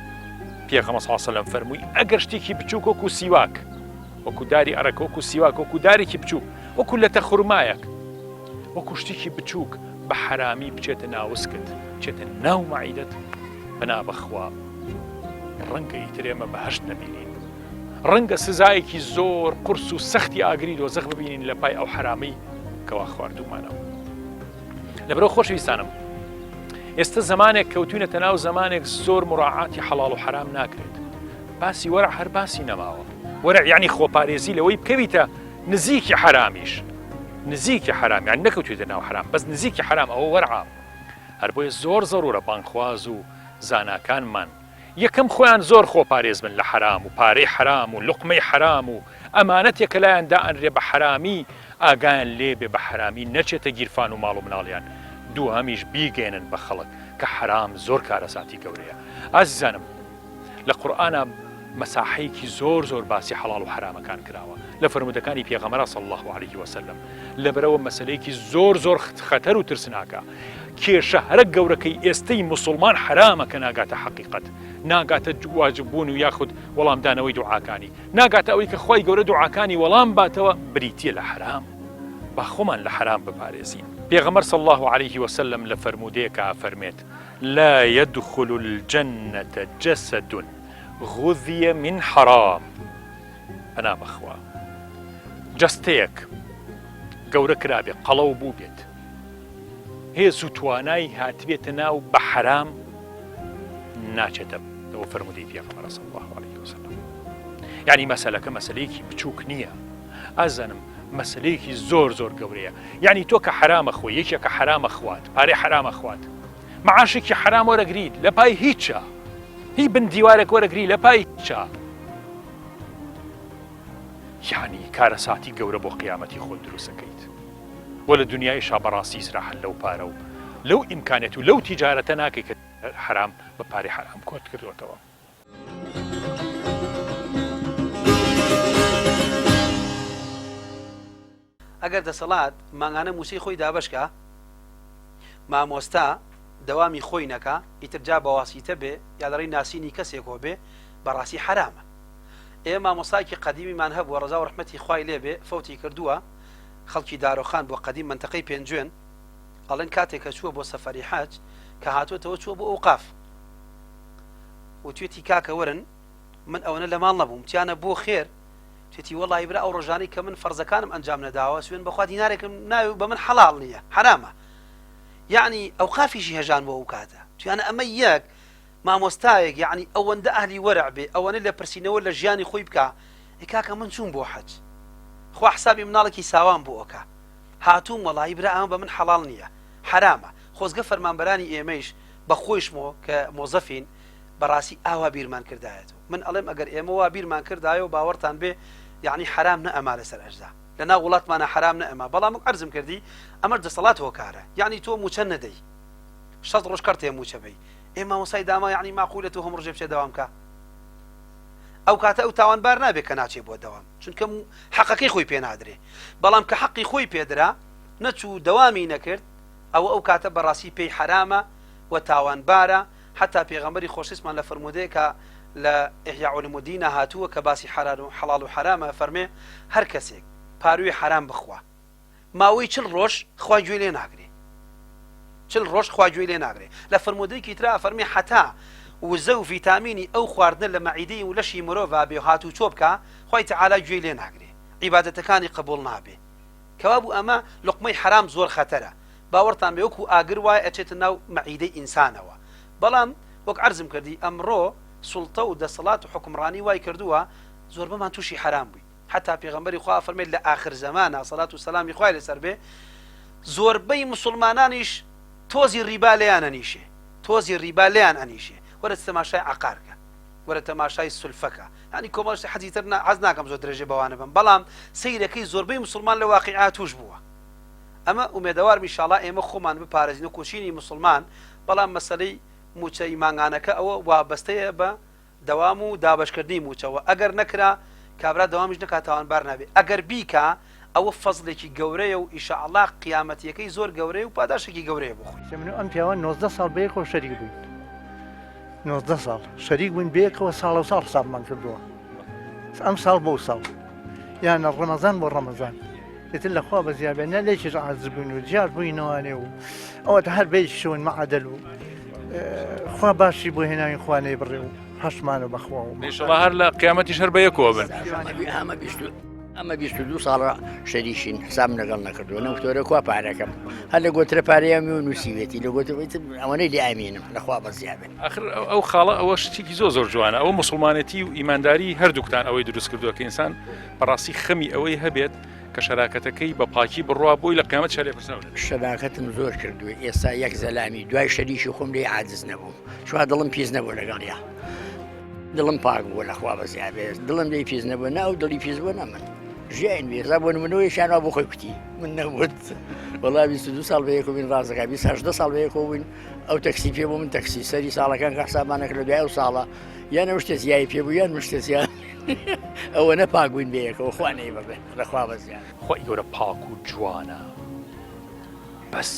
پێغەمبەر صلی الله علیه وسلم فەرمووی ئەگەر شتێکی بچووک وەکو سیواک وەکو داری ئەرەک وەکو سیواک وەکو دارێکی بچووک وەکو لەتە خورمایەک وەکو شتێکی بچووک بە حرامی بچێتە ناوسکت بچێتە ناو مەعیدەت پەنا بەخوا ڕەنگە ئیتر ئێمە بەهشت نەبینین ڕەنگە سزایەکی زۆر قورس و سەختی ئاگری دۆزەخ ببینین لە پای ئەو حەرامەی کەوا خواردومانەوە. لەبەرەوە خۆشەویستانم ئێستا زمانێک کەوتوینەتە ناو زمانێک زۆر مراعاتی حەڵاڵ و حەرام ناکرێت باسی وەرع هەر باسی نەماوە وەرع یعنی خۆپارێزی لەوەی بکەویتە نزیکی حەرامیش نزیکی حرام یان نەکەوتویتە ناو حرام بەس نزیکی حرام ئەوە وەرعە هەر بۆیە زۆر زەرورە بانگخواز و زاناکانمان یەکەم خۆیان زۆر خۆپارێز بن لە حەرام و پارەی حەرام و لوقمەی حەرام و ئەمانەتێک کە لایان دائەنرێ بە حەرامی ئاگایان لێ بێ بە حەرامی نەچێتە گیرفان و ماڵ و مناڵیان دووهەمیش بیگەیەنن بە خەڵک کە حەرام زۆر کارەساتی گەورەیە ئازیزانم لە قورئانا مەساحەیەکی زۆر زۆر باسی حەڵاڵ و حەرامەکان کراوە لە فەرموودەکانی پێغەمبەرا صلی اللە علیه وسلم لەبەرئەوە مەسەلەیەکی زۆر زۆر خەتەر و ترسناکە کێشە هەرە گەورەکەی ئێستەی موسڵمان حەرامە کە ناگاتە حەقیقەت ناگاتە واجب بوون و یاخود وەڵامدانەوەی دوعاکانی ناگاتە ئەوەی کە خوای گەورە دوعاکانی وەڵام باتەوە بریتیە لە حەرام با خۆمان لە حەرام بپارێزین پێغەمبەر صلی اللە علیه وسلم لە فەرموودەیەکا ئەفەرمێت لا يدخل الجنة جسد غذي من حرام پەنا بەخوا جەستەیەک گەورە کرابێ قەڵەو بووبێت هێز و توانای هاتبێتە ناو بە حەرام ناچێتە ئەوە فەرمودەی پێغەمبەر صلی الله علیه وسلم یعنی مەسەلەکە مەسەلەیەکی بچووک نییە ئازانم مەسلەیەکی زۆر زۆر گەورەیە یعنی تۆ کە حرامە خۆی یەکێکە حرامە خوات پارەی حرامە خوات معاشێکی حرام وەرەگریت لە پای هیچە هی بن دیوارێک وەرەگری لە پای هیچە یعنی کارەساتی گەورە بۆ قیامەتی خۆت دروستەکەیت وە لە دنیایشا بەڕاستی ئیسراحەت لەو پارە و لەو ئیمکانیەت و لەو تیجارەتە ناکەی کە حەرام بە پارەی حەرام کۆت کردۆتەوە. ئەگەر دەسەڵات مانگانە موچەی خۆی دابەش کا، مامۆستا دەوامی خۆی نەکا، ئیتر جا بە واسیتە بێ یا لە ڕێی ناسینی کەسێکەوە بێ، بەڕاستی حەرامە. ئێمە مامۆستایەکی قەدیمیمان هەبووە ڕەزا و ڕەحمەتی خوای لێ بێ فەوتی کردووە، خەڵکی دارۆخان بووە قەدیم مەنتەقەی پێنجوێن، ئەڵێن کاتێک کە چووە بۆ سەفەری حەج کە هاتووەتەوە چووە بۆ ئەوقاف وتوێتی کاکە وەرن من ئەوەنە لە ماڵ نەبووم تیانە بۆ خێر توێتی وەڵی برا ئەو ڕۆژانەی کە من فەرزەکانم ئەنجام نەداوە سوێن بەخوا دینارێکم ناوی بە من حەڵاڵ نییە حرامە یعنی ئەوقافیشی هەژان بۆ ئەو کاتە تویانە ئەمە یەک مامۆستایەک یەعنی ئەوەندە ئەهلی وەرع بێ ئەوەنە لێپرسینەوە لە ژیانی خۆی بکا ئەی کاکە من چووم بۆ حەج خوا حسابی مناڵێکی ساوام بۆ ئەکا هاتووم وەڵایی برا ئەمە بە من حەڵاڵ نییە حەرامە خۆزگە فەرمانبەرانی ئێمەیش بە خۆیشمەوە کە مۆزەفین بەڕاستی ئاوا بیرمان کردایەتەوە من ئەڵێم ئەگەر ئێمە وا بیرمان کردایەوە باوەڕتان بێ یعنی حەرام نەئەما لەسەر ئەجدا لە ناو وڵاتمانە حەرام نەئەما بەڵام عەرزم کردی ئەمەش دەسەڵات هۆکارە یعنی تۆ موچە نەدەی شەست ڕۆژ کەڕتێ موچە بەی ئێ مامۆستای داما یەعنی ماقولە تۆ هەموو ڕۆژێ بچێ دەوام کا ئەو کاتە ئەو تاوانبار نابێ کە ناچێ بۆ دەوام چونکە حەقەکەی خۆی پێ نادرێ بەڵام کە حەقی خۆی پێدرا نەچوو دەوامی نەکرد ئەوە ئەو کاتە بەڕاستی پێی حەرامە و تاوانبارە حتا پێغەمبەری خۆشیسمان لە فەرموودەیەکە لە إحیاء علوم الدین هاتووە کە باسی حەلال و حەڵاڵ و حەرامە فەرمێ هەر کەسێک پاروی حەرام بخوا ماوەی چل ڕۆژ خوا گوێی لێ ناگرێ چل ڕۆژ خوا گوێی لێ ناگرێ لە فەرموودەیەکی ترا ئەفەرمێ حەتا. وزە و ڤیتامینی ئەو خواردنە لە مەعیدەی و لەشی مرۆڤا بێ هاتوچۆ بکا خوای تەعالا گوێی لێ ناگرێ عیبادەتەکانی قبوڵ نابێ کەوابوو ئەمە لوقمەی حەرام زۆر خەتەرە باوەڕتان بێ وەکو ئاگر وایە ئەچێتە ناو مەعیدەی ئینسانەوە بەڵام وەک عەرزم کردی ئەمڕۆ سوڵتە و دەسەڵات و حوکمڕانی وای کردووە زۆربەمان تووشی حەرام بووین حەتا پێغەمبەری خوا ئەفەرمێت لە ئاخر زەمانا سەلات و سەلامی خوای لەسەر بێ زۆربەی موسڵمانانیش تۆزی ڕیبا لێیان ئەنیشێ تۆزی ڕیبا لێیان ئەنیشێ وەرە تەماشای عەقار کە وەرە تەماشای سولفەکە یانی کۆمەڵ شتی حەزی تر حەز ناکەم زۆر درێژە بەوانە بم بەڵام سەیرەکەی زۆربەی موسڵمان لە واقیعا توش بووە ئەمە ئومێدەوارم ئیشاڵا ئێمە خۆمان بپارێزین و کوچینی موسڵمان بەڵام مەسەلەی موچەی مانگانەکە ئەوە وابەستەیە بە دەوام و دابەشکردنی موچەوە ئەگەر نەکرا کابرا دەوامیش نەکات تاوانبار نابێ ئەگەر بیکا ئەوە فەزڵێکی گەورەیە و ئیشاڵا قیامەتیەکەی زۆر گەورەیە و پاداشێکی گەورەیە بۆ خۆی. من و ئەم پیاوە 19 ساڵ بەیەکەوە شەریک بووین 19 ساڵ شەریک بووین بەیەکەوە ساڵە و ساڵ حسابمان کردووە ئەم ساڵ بۆ ساڵ یانە ڕەمەزان بۆ ڕەمەزان ئیتر لە خوا بەزیا بێ نە لێکیش عاجز بووین و جیاش بووینەوانێ و ئەوە هەر بەیەکیشەوەین مەعادەل و خوا باشی بۆ هێناوین خوا نەیبڕێ و هەشمانە بەخوا و ئینشەڵا هەر لە قیامەتیش هەر بە یەکەوە بن. ئەمە بیست ئەمە 22 ساڵە شەریشین حساب لەگەڵ نەکردووە نەوتۆرە کوا پارەکەم هەر لە گۆترە پارەیان و نووسیوێتی لە گۆتر ئەوەنەی لێ ئامینم لەخوا بەزیا بێت ئەخر ئەو خاڵە ئەوە شتێکی زۆر زۆر جوانە ئەوە موسڵمانێتی و ئیمانداری هەردووکتان ئەوەی دروست کردووە کە ئینسان بەڕاستی خەمی ئەوەی هەبێت کە شەراکەتەکەی بە پاکی بڕوا بۆی لە قیامەت شەرێ پرسراو نەبێت. شەراکەتم زۆر کردووە ئێستا یەک زەلامی دوای شەریکی خۆم لێی عاجز نەبووم چوا دڵم پیس نەبوو لەگەڵیا دڵم پاک بووە لەخوا بەزیا بێت دڵم لێی پیس نەبوو نە ئەو دڵی پیس بوو نە من ژیاین بێزا بۆ نمونەوەیشیان وا بۆ خۆی کوتی من نەوت وەڵا 22 ساڵ بەیەکەوە بین ڕاستەکە 28 ساڵ بەیەکەوە بووین ئەو تەکسی پێ بوو من تەکسی سەری ساڵەکان کە حسابمانەکە لە دوای ئەو ساڵە یان ئەو شتە زیای پێ بوو یان من شتە زیاد ئەوە نە پاک بووین بەیەکەوە خوا نەیبڕێ لەخوا بەزیاد. خوای گەورە پاک و جوانە بەس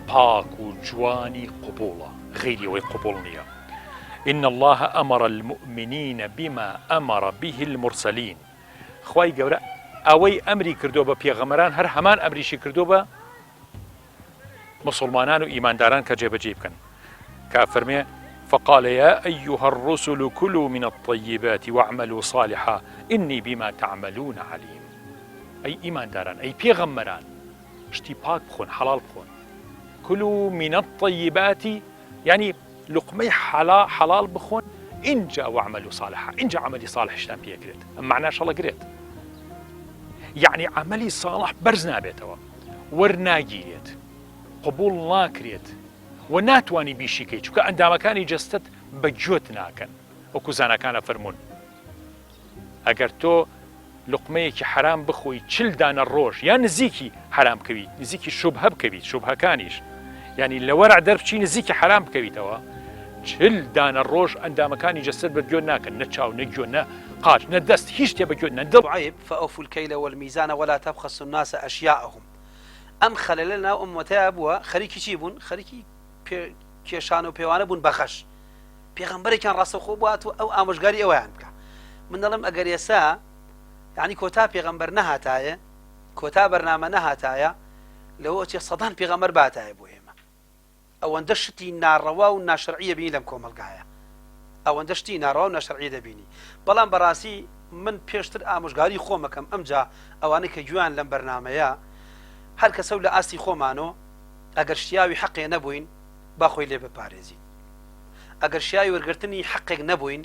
پاک و جوانی قبوڵە غەیری ئەوەی قبوڵ نییە ان اللە امر المؤمنین بما امر به المرسلین خوای گەورە ئەوەی ئەمری کردووە بە پێغەمبەران هەر هەمان ئەمریشی کردووە بە موسڵمانان و ئیمانداران کە جێبەجێی بکەن کە ئەفەرمێ، فقال یا ایها الرسل کلوا من الطیبات واعملوا صالحا انی بما تعملون علیم ئەی ئیمانداران ئەی پێغەمبەران شتی پاک بخۆن حەڵاڵ بخۆن کلوا من الطیبات یعنی لوقمەی حەلا حەڵاڵ بخۆن ئینجا واعملوا صالحا ئینجا عەمەلی صالحیشتان پێ ئەکرێت ئەم مەعناش هەڵەگرێت یعنی عەمەلی صالح بەرز نابێتەوە وەرناگیرێت قبوڵ ناکرێت و ناتوانی بیشیکەی چونکە ئەندامەکانی جەستەت بە گوێت ناکەن وەکو زاناکان ئەفەرموون ئەگەر تۆ لوقمەیەکی حەرام بخۆی چل دانە ڕۆژ یان نزیکی حەرام بکەویت نزیکی شوبهە بکەویت شوبهەکانیش یعنی لە وەرع دەربچی نزیکی حەرام بکەویتەوە چل دانە ڕۆژ ئەندامەکانی جەستەت بە گوێ ناکەن نە چاو نە گوێ نە قاچ نە دەست هیچ شتێ بە گوێ نە دڵ عیب فأوفوا الكيل والميزان ولا تبخسوا الناس أشياءهم ئەم خەلەلە لەناو ئوممەتەیا بووە خەریکی چی بوون خەریکی کێشان و پێوانە بوون بەخەش پێغەمبەرێکیان ڕاستەوخۆ بوات و ئەو ئامۆژگاری ئەویان بکە من دەڵێم ئەگەر ئێسا یعنی کۆتا پێغەمبەر نەهاتایە کۆتا بەرنامە نەهاتایە لەوە چێ سەدان پێغەمبەر باتایە بۆ ئێمە ئەوەندە شتی ناڕەوا و ناشەرعی ئەبینی لەم کۆمەڵگایە ئەوەندە شتی ناڕەوا و ناشەرعی دەبینی بەڵام بەڕاستی من پێشتر ئامۆژگاری خۆمەکەم ئەمجا ئەوانەی کە گوێیان لەم بەرنامەیە هەر کەسە و لە ئاستی خۆمانۆ ئەگەر شیاوی حەقێ نەبووین با خۆی لێ بپارێزین ئەگەر شیاوی وەرگرتنی حەقێک نەبووین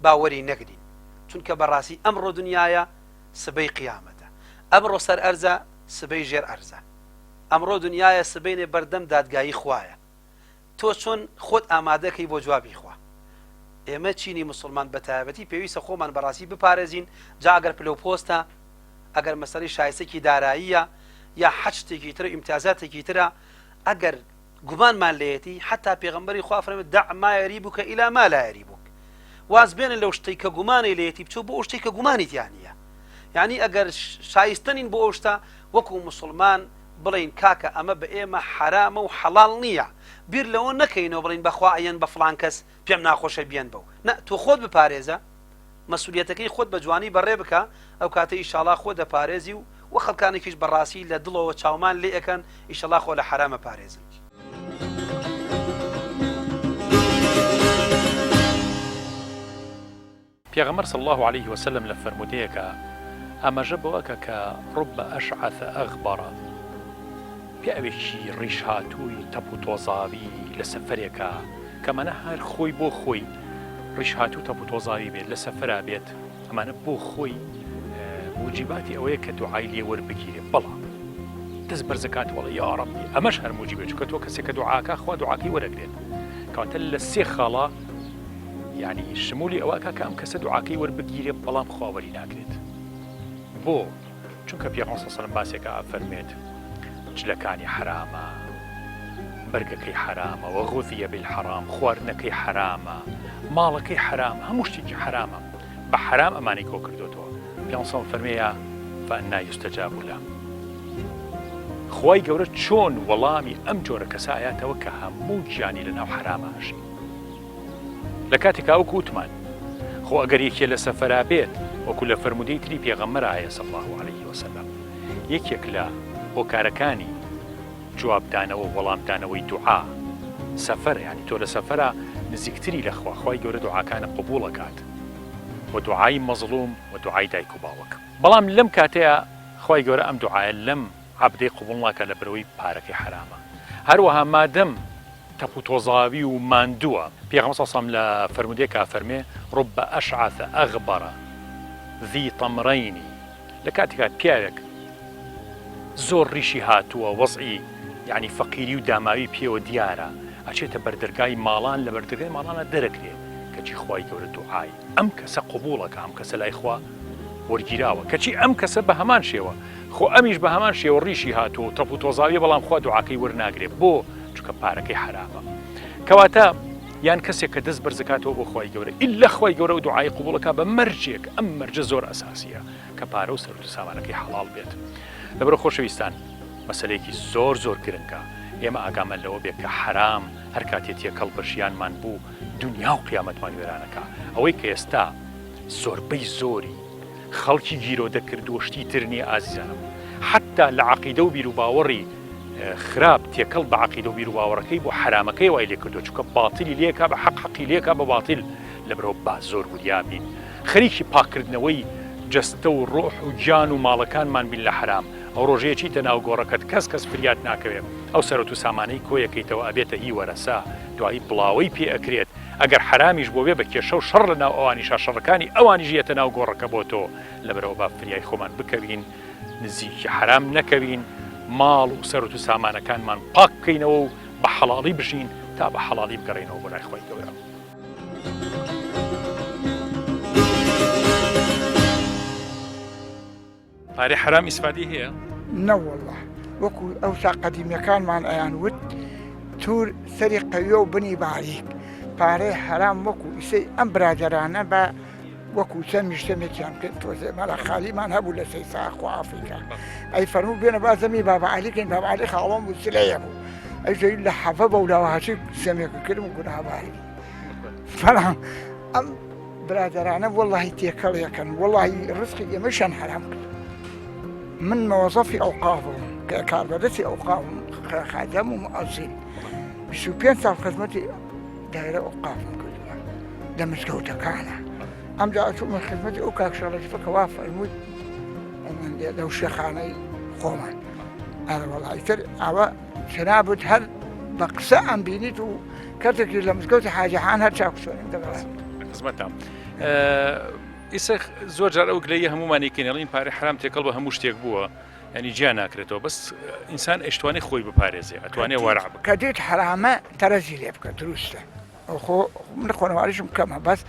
با وەری نەگرین چونکە بەڕاستی ئەمڕۆ دنیاە سبەی قیامەتە ئەمڕۆ سەر ئەرزە سبەی ژێر ئەرزە ئەمڕۆ دنیایە سبەینێ بەردەم دادگایی خوایە تۆ چۆن خۆت ئامادەکەی بۆ جوابی خوا ئێمە چینی موسڵمان بەتایبەتی پێویستە خۆمان بەڕاستی بپارێزین جا ئەگەر پلە و پۆستە ئەگەر مەسەلەی شایستەکی داراییە یا حەج شتێکی ترە ئیمتیازاتێکی ترە ئەگەر گومانمان لێیەتی حتا پێغەمبەری خوا فەرمی دع ما یریبک الی ما لا یریبک واز بێنە لەو شتەی کە گومانی لێیەتی بچۆ بۆ ئەو شتەی کە گومانی تیا نییە یعنی ئەگەر شایستە نین بۆ ئەو شتە وەکو موسڵمان بڵێین کاکە ئەمە بە ئێمە حەرامە و حەڵاڵ نییە بیر لەوە نەکەینەوە بڵێین بەخوا ئەیەن بە فڵان کەس پێم ناخۆشە بیەن بەو نا تۆ خۆت بپارێزە مەسولیەتەکەی خۆت بە جوانی بەڕێ بکە ئەو کاتە ئیشاڵا خۆ دەپارێزی و وە خەڵکانێکیش بەڕاستی لە دڵەوە چاومان لێ ئەکەن ئیشەڵا خۆ لە حەرام ئەپارێزن. پێغەمبەر صلی اللە علیه وسلم لە فەرموودەیەکا ئاماژە بەوە ئەکا کە رب اشعث اغبر، پیاوێکی ڕیش هاتووی تەپ و تۆزاوی لە سەفەرێکا کە ئەمانە هەر خۆی بۆ خۆی ڕیش هاتوو تەپ و تۆزاوی بێت لە سەفەرا بێت ئەمانە بۆ خۆی موجیباتی ئەوەیە کە دوعای لێ وەربگیرێ بەڵام دەست بەرزەکات وەڵێ یا ڕەبی ئەمەش هەر موجیبە چونکە تۆ کەسێک کە دوعاکە خوا دوعاکەی وەرەگرێت کەواتە لە سێ خاڵە یعنی شمولی ئەوەکە کە ئەم کەسە دوعاکەی وەربگیرێ بەڵام خوا وەری ناگرێت بۆ چونکە پێغەمبەر صلی اللە علیه و سلم باسێکە ئەفەرموێت جلەکانی حەرامە بەرگەکەی حەرامە وغذی بالحرام خواردنەکەی حەرامە ماڵەکەی حەرامە هەموو شتێکی حەرامە بە حەرام ئەمانی کۆ کردوێتەوە پێغەمبەر صلی اللە فەرمێ فأنى يستجاب له خوای گەورە چۆن وەڵامی ئەم جۆرە کەسە ئایاتەوە کە هەموو گیانی لەناو حەرامە ئەژی لە کاتێکا وەکو وتمان خۆ ئەگەر یەکێ لە سەفەرا بێت وەکو لە فەرموودەی تری پێغەمبەرا هەیە صلی اللە علیه وسلم یەکێک لە هۆکارەکانی جوابدانەوە وەڵامدانەوەی دوعا سەفەر یعنی تۆ لە سەفەرا نزیکتری لە خوا خوای گەورە دوعاکانە قبوڵ ئەکات و دوعای مەزڵوم و دوعای دایک و باوک بەڵام لەم کاتەیا خوای گەورە ئەم دوعایە لەم عەبدەی قبوڵ ناکات لە برەوەی پارەکەی حەرامە هەروەها مادەم تەپ و تۆزاوی و ماندووە. پێغەمبەر صلی اللە علیە و سلم لە فەرموودەیەکا ئەفەرموێ، رب اشعث اغبر ذی طمرین، لە کاتێکا پیاوێک زۆر ڕیشی هاتووە وەزعی یەعنی فەقیری و داماوی پێوە دیارە ئەچێتە بەردەرگای ماڵان لە بەردەرگای ماڵانا دەرەکرێ کەچی خوای گەورە دوعای ئەم کەسە قبوڵەکا ئەم کەسە لای خوا وەرگیراوە کەچی ئەم کەسە بە هەمان شێوە خۆ ئەمیش بە هەمان شێوە ڕیشی هاتووە و تەپ و تۆزاویە بەڵام خوا دوعاکەی وەرناگرێ بۆ چونکە پارەکەی حەرامە کەواتە یان کەسێک کە دەست بەرزەکاتەوە بۆ خوای گەورە ئیلا خوای گەورە و دوعای قبوڵەکە بە مەرجێک ئەم مەرجە زۆر ئەساسیە کە پارە و سەروت و سامانەکەی حەڵاڵ بێت لەبەرە خۆشەویستان مەسەلەیەکی زۆر زۆر گرنگە ئێمە ئاگامان لەوە بێت کە حەرام هەر کاتێ تێکەڵ بە ژیانمان بوو دنیا و قیامەتمان وێرانەکە ئەوەی کە ئێستا زۆربەی زۆری خەڵکی گیرۆدە کردووە شتی تر نییە ئازیزانم حەتتا لە عەقیدە و بیروباوەڕی خراپ تێکەڵ بە عەقیدە و بیروباوەڕەکەی بۆ حەرامەکەی وای لێ کردووە چونکە باتیلی لێکا بە حەق حەقی لێکا بە باتیل لەبەرەوە با زۆر وریا بین خەریکی پاککردنەوەی جەستە و ڕۆح و گیان و ماڵەکانمان بین لە حەرام ئەو ڕۆژەیە چیتە ناو گۆڕەکەت کەس کەس فریات ناکەوێ ئەو سەرەت و سامانەی کۆیەکەیتەوە ئەبێتە هی وەرەسە دوایی بڵاوەی پێ ئەکرێت ئەگەر حەرامیش بۆ بێ بە کێشە و شەڕ لە ناو ئەوانیشا شەڕەکانی ئەوانیش یەتە ناو گۆڕەکە بۆ تۆ لەبەرئەوە با فریای خۆمان بکەوین نزیکی حەرام نەکەوین ماڵ و سەروت و سامانەکانمان پاک بکەینەوە و بە حەڵاڵی بژین تا بە حەڵاڵی بگەڕێینەوە بۆ لای خوای گەورە. پارەی حەرام ئیسفادەی هەیە؟ نەوەڵڵا وەکو ئەوسا قەدیمیەکانمان ئەیان وت تور سەری قەویە و بنی باریک پارەی حەرام وەکو ئیسەی ئەم برادەرانە بە وەکو چەند شتەمێکیان کرد تۆزێ مەلا خالیمان هەبوو لە سەی ساخ و ئافریکا ئەی فەرموو بێنە با زەمی بابا عەلی کەین بابا عەلی خاڵۆم بوو سلەیە بوو ئەی زەوی لە حەفە بەولاوە هەچی زەمێکە کردم و گوناهباری بەڵام ئەم برادەرانە وەڵاهی تێکەڵیەکەن وەڵاهی ڕزقی ئێمەشیان حەرام کرد من مۆزەفی ئەوقافم کە کاربەدەستی ئەوقافم خادەم و مؤەزین 25 ساڵ خزمەتی دایرە ئەوقافم کردووە لە مزگەوتەکانە ئەمجا ئەچوومە خزمەتی ئەو کاک شەڵەتیفە کە وا فەرمووی لەو شێخانەی خۆمان ئەرە وەڵا ئیتر ئەوە جەنابت هەر بە قسە ئەم بینیت و کەتێکی لە مزگەوتی حاجەحان هەر چاکسۆنیم دەگەڵ خزمەتان ئیسە زۆر جار ئەو گلەیە هەمومانی کەنێڵین پارەی حرام تێکەڵ بە هەموو شتێک بووە ینی جیا ناکرێتەوە بەس ئینسان ئەشتوانێت خۆی بپارێزێ ئەتوانێ وەرع بکە کە دێت حرامە تەرەزی لێ بکە دروستە خۆ من خۆنەواریشم کەمە بەس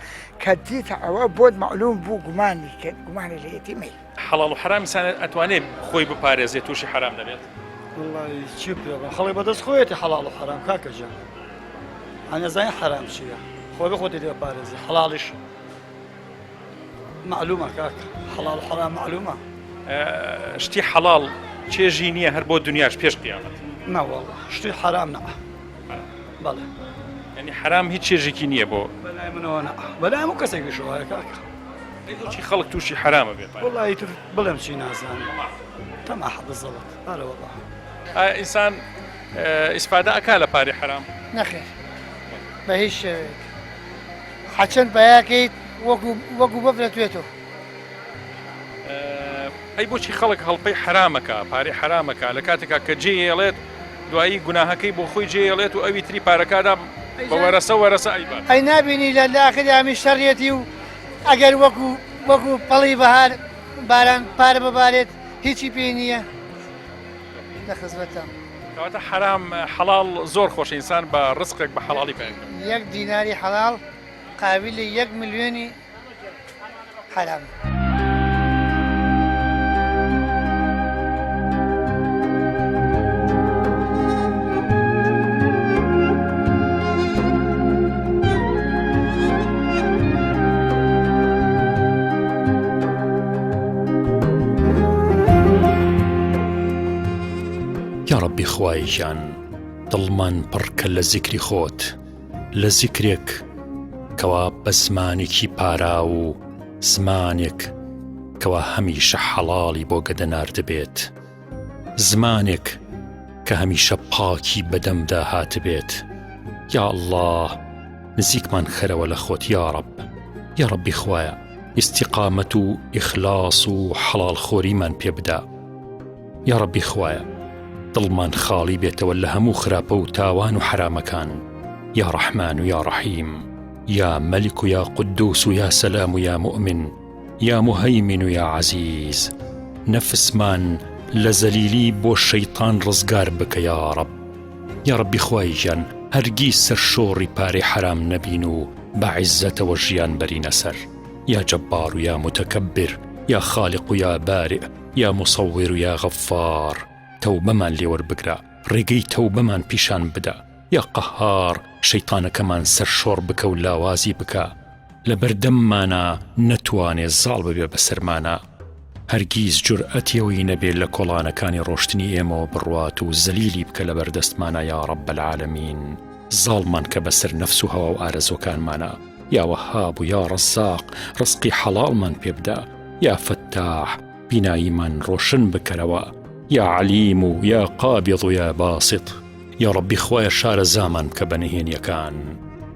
کە دیت ئەوە بۆت مەعلوم بوو گومانی کرد گومانی لێتی مەی. حەڵاڵ و حەرام ئینسان ئەتوانێ خۆی بپارێزێ تووشی حەرام نەبێت؟ وەڵڵاهی چی پێ بڵێم خەڵک بەدەست خۆیەتی حەڵاڵ و حەرام کاکە گیان هەنێ زانی حەرام چییە خۆی بە خۆتی لێ پارێزی حەڵاڵیش معلومە کاکە حەڵاڵ و حەرام معلومە شتی حەڵاڵ چێژی نییە هەر بۆ دنیاش پێش قیامەت نەوەڵڵا شتی حەرام نا بەڵێ یعنی حەرام هیچ چێژێکی نییە بۆ بەلای منەوە نا بەلای هەموو کەسێکیشەوە وایە کاکە بۆچی خەڵک تووشی حەرامە بێ پارە؟ وەڵڵا ئیتر بڵێم چی نازانم تەماحە بزەڵت ئەرە وەڵڵا. ئایا ئینسان ئیسفادە ئەکا لە پارەی حەرام؟ نەخێر بە هیچ شێوەیەک حەچەند پەیاکەیت. وەکو وەکو بەفرە توێتۆ. ئەی بۆچی خەڵک هەڵپەی حەرامەکا پارەی حەرامەکا لە کاتێکا کە جێ یەڵێت دوایی گوناهەکەی بۆ خۆی جێ یەڵێت و ئەوی تری پارەکادا بە وەرەسە وەرەسە ئەیبات. ئەی نابینی لە لە ئاخری ئامی شەڕیەتی و ئەگەر وەکو وەکو پەڵی بەهار باران پارە ببارێت هیچی پێ نییە لە خزمەتتان. کەواتە حەرام حەڵاڵ زۆر خۆشە ئینسان بە ڕزقێک بە حەڵاڵی پەیا بکات. یەک دیناری حەڵاڵ قابیلی یەک ملیۆنی حەرامە. یاڕەبی خوایە گیان دڵمان پڕ کە لە زیکری خۆت لە زیکرێک کەوا بە زمانێکی پاراو و زمانێک کەوا هەمیشە حەڵاڵی بۆ گەدە ناردبێت زمانێک کە هەمیشە پاکی بەدەمدا هاتبێت یا اللە نزیکمان خەرەوە لە خۆت یاڕەب یاڕەبی خوایە ئیستیقامەت و ئیخلاص و حەڵاڵ خۆریمان پێ بدە یاڕەبی خوایە دڵمان خاڵی بێتەوە لە هەموو خراپە و تاوان و حەرامەکان یا ڕەحمان و یا ڕەحیم یا مەلیک و یا قودوس و یا سەلام و یا موئمن یا موهەیمن و یا عەزیز نەفسمان لە زەلیلی بۆ شەیتان ڕزگار بکە یاڕەب یاڕەبی خوای گیان هەرگیز سەرشۆڕی پارەی حەرام نەبین و بە عیزەتەوە ژیان بەرینە سەر یا جەبار و یا متکبر یا خالق و یا بارئ یا مصور و یا غەفار تەوبەمان لێ وەربگرە ڕێگەی تەوبەمان پیشان بدە یا قەهار شەیتانەکەمان سەرشۆڕ بکە و لاوازی بکە لەبەردەممانا نەتوانێ زاڵ ببێ بەسەرمانا هەرگیز جورئەتی ئەوەی نەبێ لە کۆڵانەکانی ڕۆشتنی ئێمەوە بڕوات و زەلیلی بکە لەبەردەستمانا یا رب العالمین زاڵمان کە بەسەر نەفس و هەوا و ئارەزوەکانمانا یا وەهاب و یا ڕەزاق ڕزقی حەڵاڵمان پێ بدە یا فەتاح بیناییمان ڕۆشن بکەرەوە یا عەلیم و یا قابض و یا باسط یا ڕەبی خوایە شارەزامان بکە بە نهێنیەکان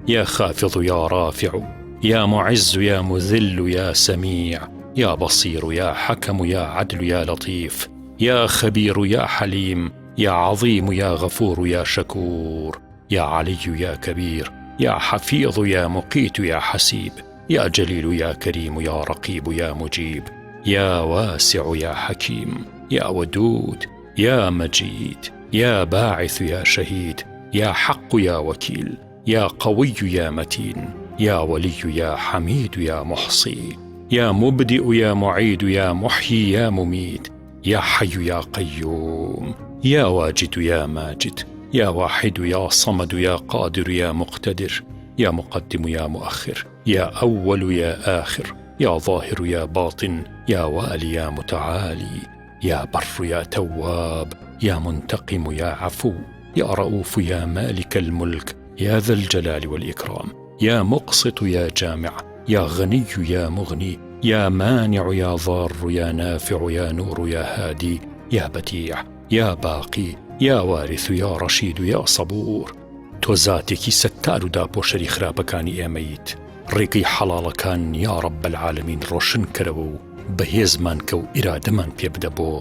یا خافض و یا رافع و یا معز و یا مذل و یا سەمیع یا بەصیر و یا حەکەم و یا عەدل و یا لەتیف یا خەبیر و یا حەلیم یا عەظیم و یا غەفور و یا شەکور یا عەلی و یا کەبیر یا حەفیظ و یا مقیت و یا حەسیب یا جەلیل و یا کەریم و یا ڕەقیب و یا موجیب یا واسع و یا حەکیم یا ودود یا مجید یا باعث یا شەهید یا حەق و یا وەکیل یا قوی یا متین یا ولی یا حمید یا محصی یا مبدئ یا معید یا محیی یا ممیت یا حی یا قیوم یا واجد یا ماجد یا واحد یا صمد یا قادر یا مقتدر یا مقدم یا مؤخر یا اول یا آخر یا ظاهر یا باطن یا والی یا متعالی یا بر یا تواب یا منتقم یا عفو یا رؤوف یا مالک الملک یا ذا الجلال والإکرام یا مقسط یا جامع یا غنی یا مغنی یا مانع یا ضار یا نافع یا نور یا هادی یا بدیع یا باقی یا وارث یا رشید یا صبور تۆ زاتێکی ستار و داپۆشەری خراپەکانی ئێمەیت ڕێگەی حەڵاڵەکان یا رب العالمین ڕۆشن کەرەوە و بەهێزمان کە و ئیرادەمان پێ بدە بۆ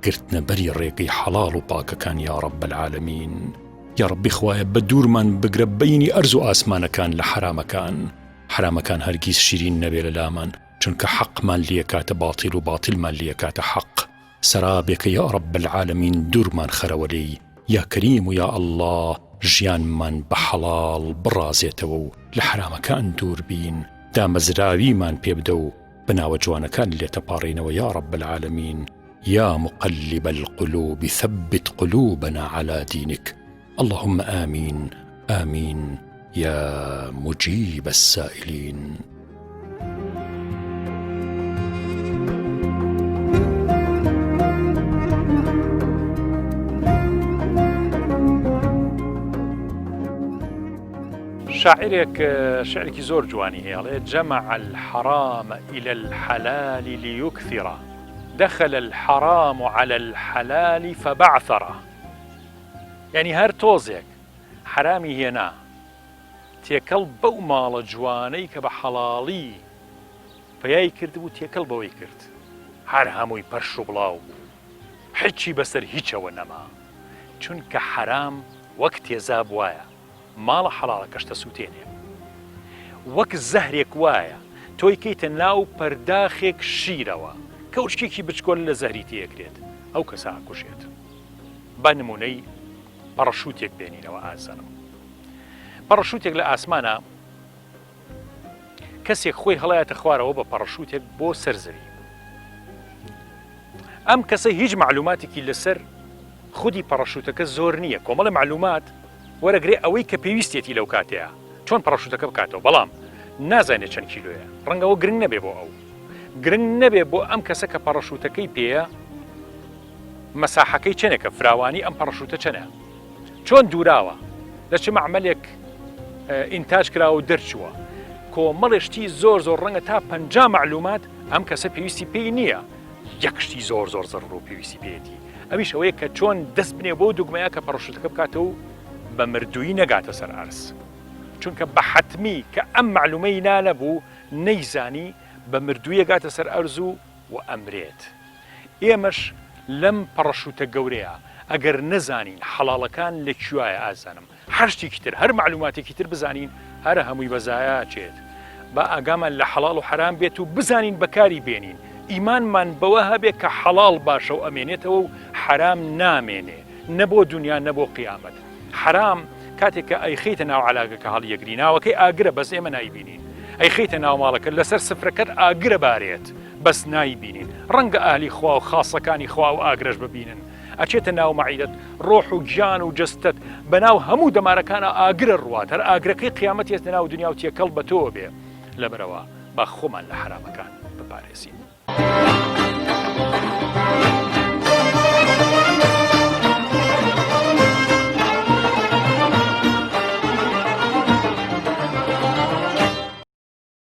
گرتنەبەری ڕێگەی حەڵاڵ و پاکەکان یا رب العالمین یاڕەبی خوایە بە دوورمان بگرە بەینی ئەرز و ئاسمانەکان لە حەرامەکان حەرامەکان هەرگیز شیرین نەبێ لە لامان چونکە حەقمان لێکاتە باتیل و باتیلمان لێکاتە حەق سەرابێکە یا رب العالمین دوورمان خەرەوە لێی یا کەریم و یا اللە ژیانمان بە حەڵاڵ بڕازێتەوە و لە حەرامەکان دوور بین دامەزراویمان پێ بدە و بە ناوە جوانەکان لێتەپاڕێینەوە یا رب العالمین یا مقلب القلوب ثبت قلوبنا علی دینک اللهم آمین آمین یا مجیب السائلین. شاعیرێک شعرێکی زۆر جوانی هەیە ئەڵێ جمع الحرام الى الحلال ليكثر دخل الحرام علی الحلال فبعثر یانی هەر تۆزێک حەرامی هێنا تێکەڵ بەو ماڵە جوانەی کە بە حەڵاڵی. پەیای کردبوو تێکەڵ بەوەی کرد هەر هەمووی پەرش و بڵاو بوو حچی بەسەر هیچەوە نەما چونکە حەرام وەک تێزاب وایە ماڵە حەڵاڵەکەش دەسوتێنێ وەک زەهرێک وایە تۆی کەیتە ناو پەرداخێک شیرەوە کەوچکێکی بچکۆلە لە زەهری تێکرێت ئەو کەسە ئەکوژێت با نمونەی پەڕەشوتێک بێنینەوە ئازانم پەڕەشوتێک لە ئاسمانە کەسێک خۆی هەڵایەتە خوارەوە بە پەڕەشوتێک بۆ سەر زەوی ئەم کەسە هیچ معلوماتێکی لەسەر خودی پەڕەشوتەکە زۆر نییە کۆمەڵە معلومات وەرەگرێ ئەوەی کە پێویستێتی لەو کاتەیە چۆن پەڕەشوتەکە بکاتەوە بەڵام نازانێت چەند کیلۆیە ڕەنگەوە گرنگ نەبێ بۆ ئەو گرنگ نەبێ بۆ ئەم کەسە کە پەڕەشوتەکەی پێیە مەساحەکەی چەنێکە فراوانی ئەم پەڕەشوتە چەنە چۆن دووراوە لە چ مەعمەلێک ئینتاج کراوە و دەرچووە کۆمەڵێ شتی زۆر زۆر ڕەنگە تا پ معلومات ئەم کەسە پێویستی پێی نییە یەک شتی زۆر زۆر زەڕ و پێویستی پێیەتی ئەویش ئەوەیە کە چۆن دەست بنێ بۆ دوگمەیە کە پەڕشوتەکە بکاتەوە و بە مردووی نەگاتە سەر ئەرز چونکە بە حەتمی کە ئەم معلومەی نانەبوو نەیزانی بە مردوویە گاتە سەر ئەرز و و ئەمرێت. ئێمەش لەم پەڕەشوتە گەورەیە ئەگەر نەزانین حەڵاڵەکان لە کوایە ئازانم هەر شتێکی تر هەر مەعلوماتێکی تر بزانین هەر هەمووی بە زایە ئەچێت با ئاگامان لە حەڵاڵ و حەرام بێت و بزانین بەکاری بێنین ئیمانمان بەوە هەبێ کە حەڵاڵ باشە و ئەمێنێتەوە و حەرام نامێنێ نە بۆ دونیا نە بۆ قیامەت حەرام کاتێک کە ئەیخەیتە ناو عەلاگەکە هەڵیەگری ناوەکەی ئاگرە بەس ئێمە نایبینین ئەیخەیتە ناو ماڵەکە لەسەر سفرەکەت ئاگرە بارێت بەس نایبینین ڕەنگە ئەهلی خوا و خاصەکانی خوا و ئاگرەش ببینن ئەچێتە ناو مەعیدەت ڕۆح و گیان و جەستەت بەناو هەموو دەمارەکانە ئاگرە ڕوات هەر ئاگرەکەی قیامەت یەتە ناو دنیا و تێکەڵ بە تۆوە بێ لەبەرئەوە با خۆمان لە حەرامەکان بپارێزین.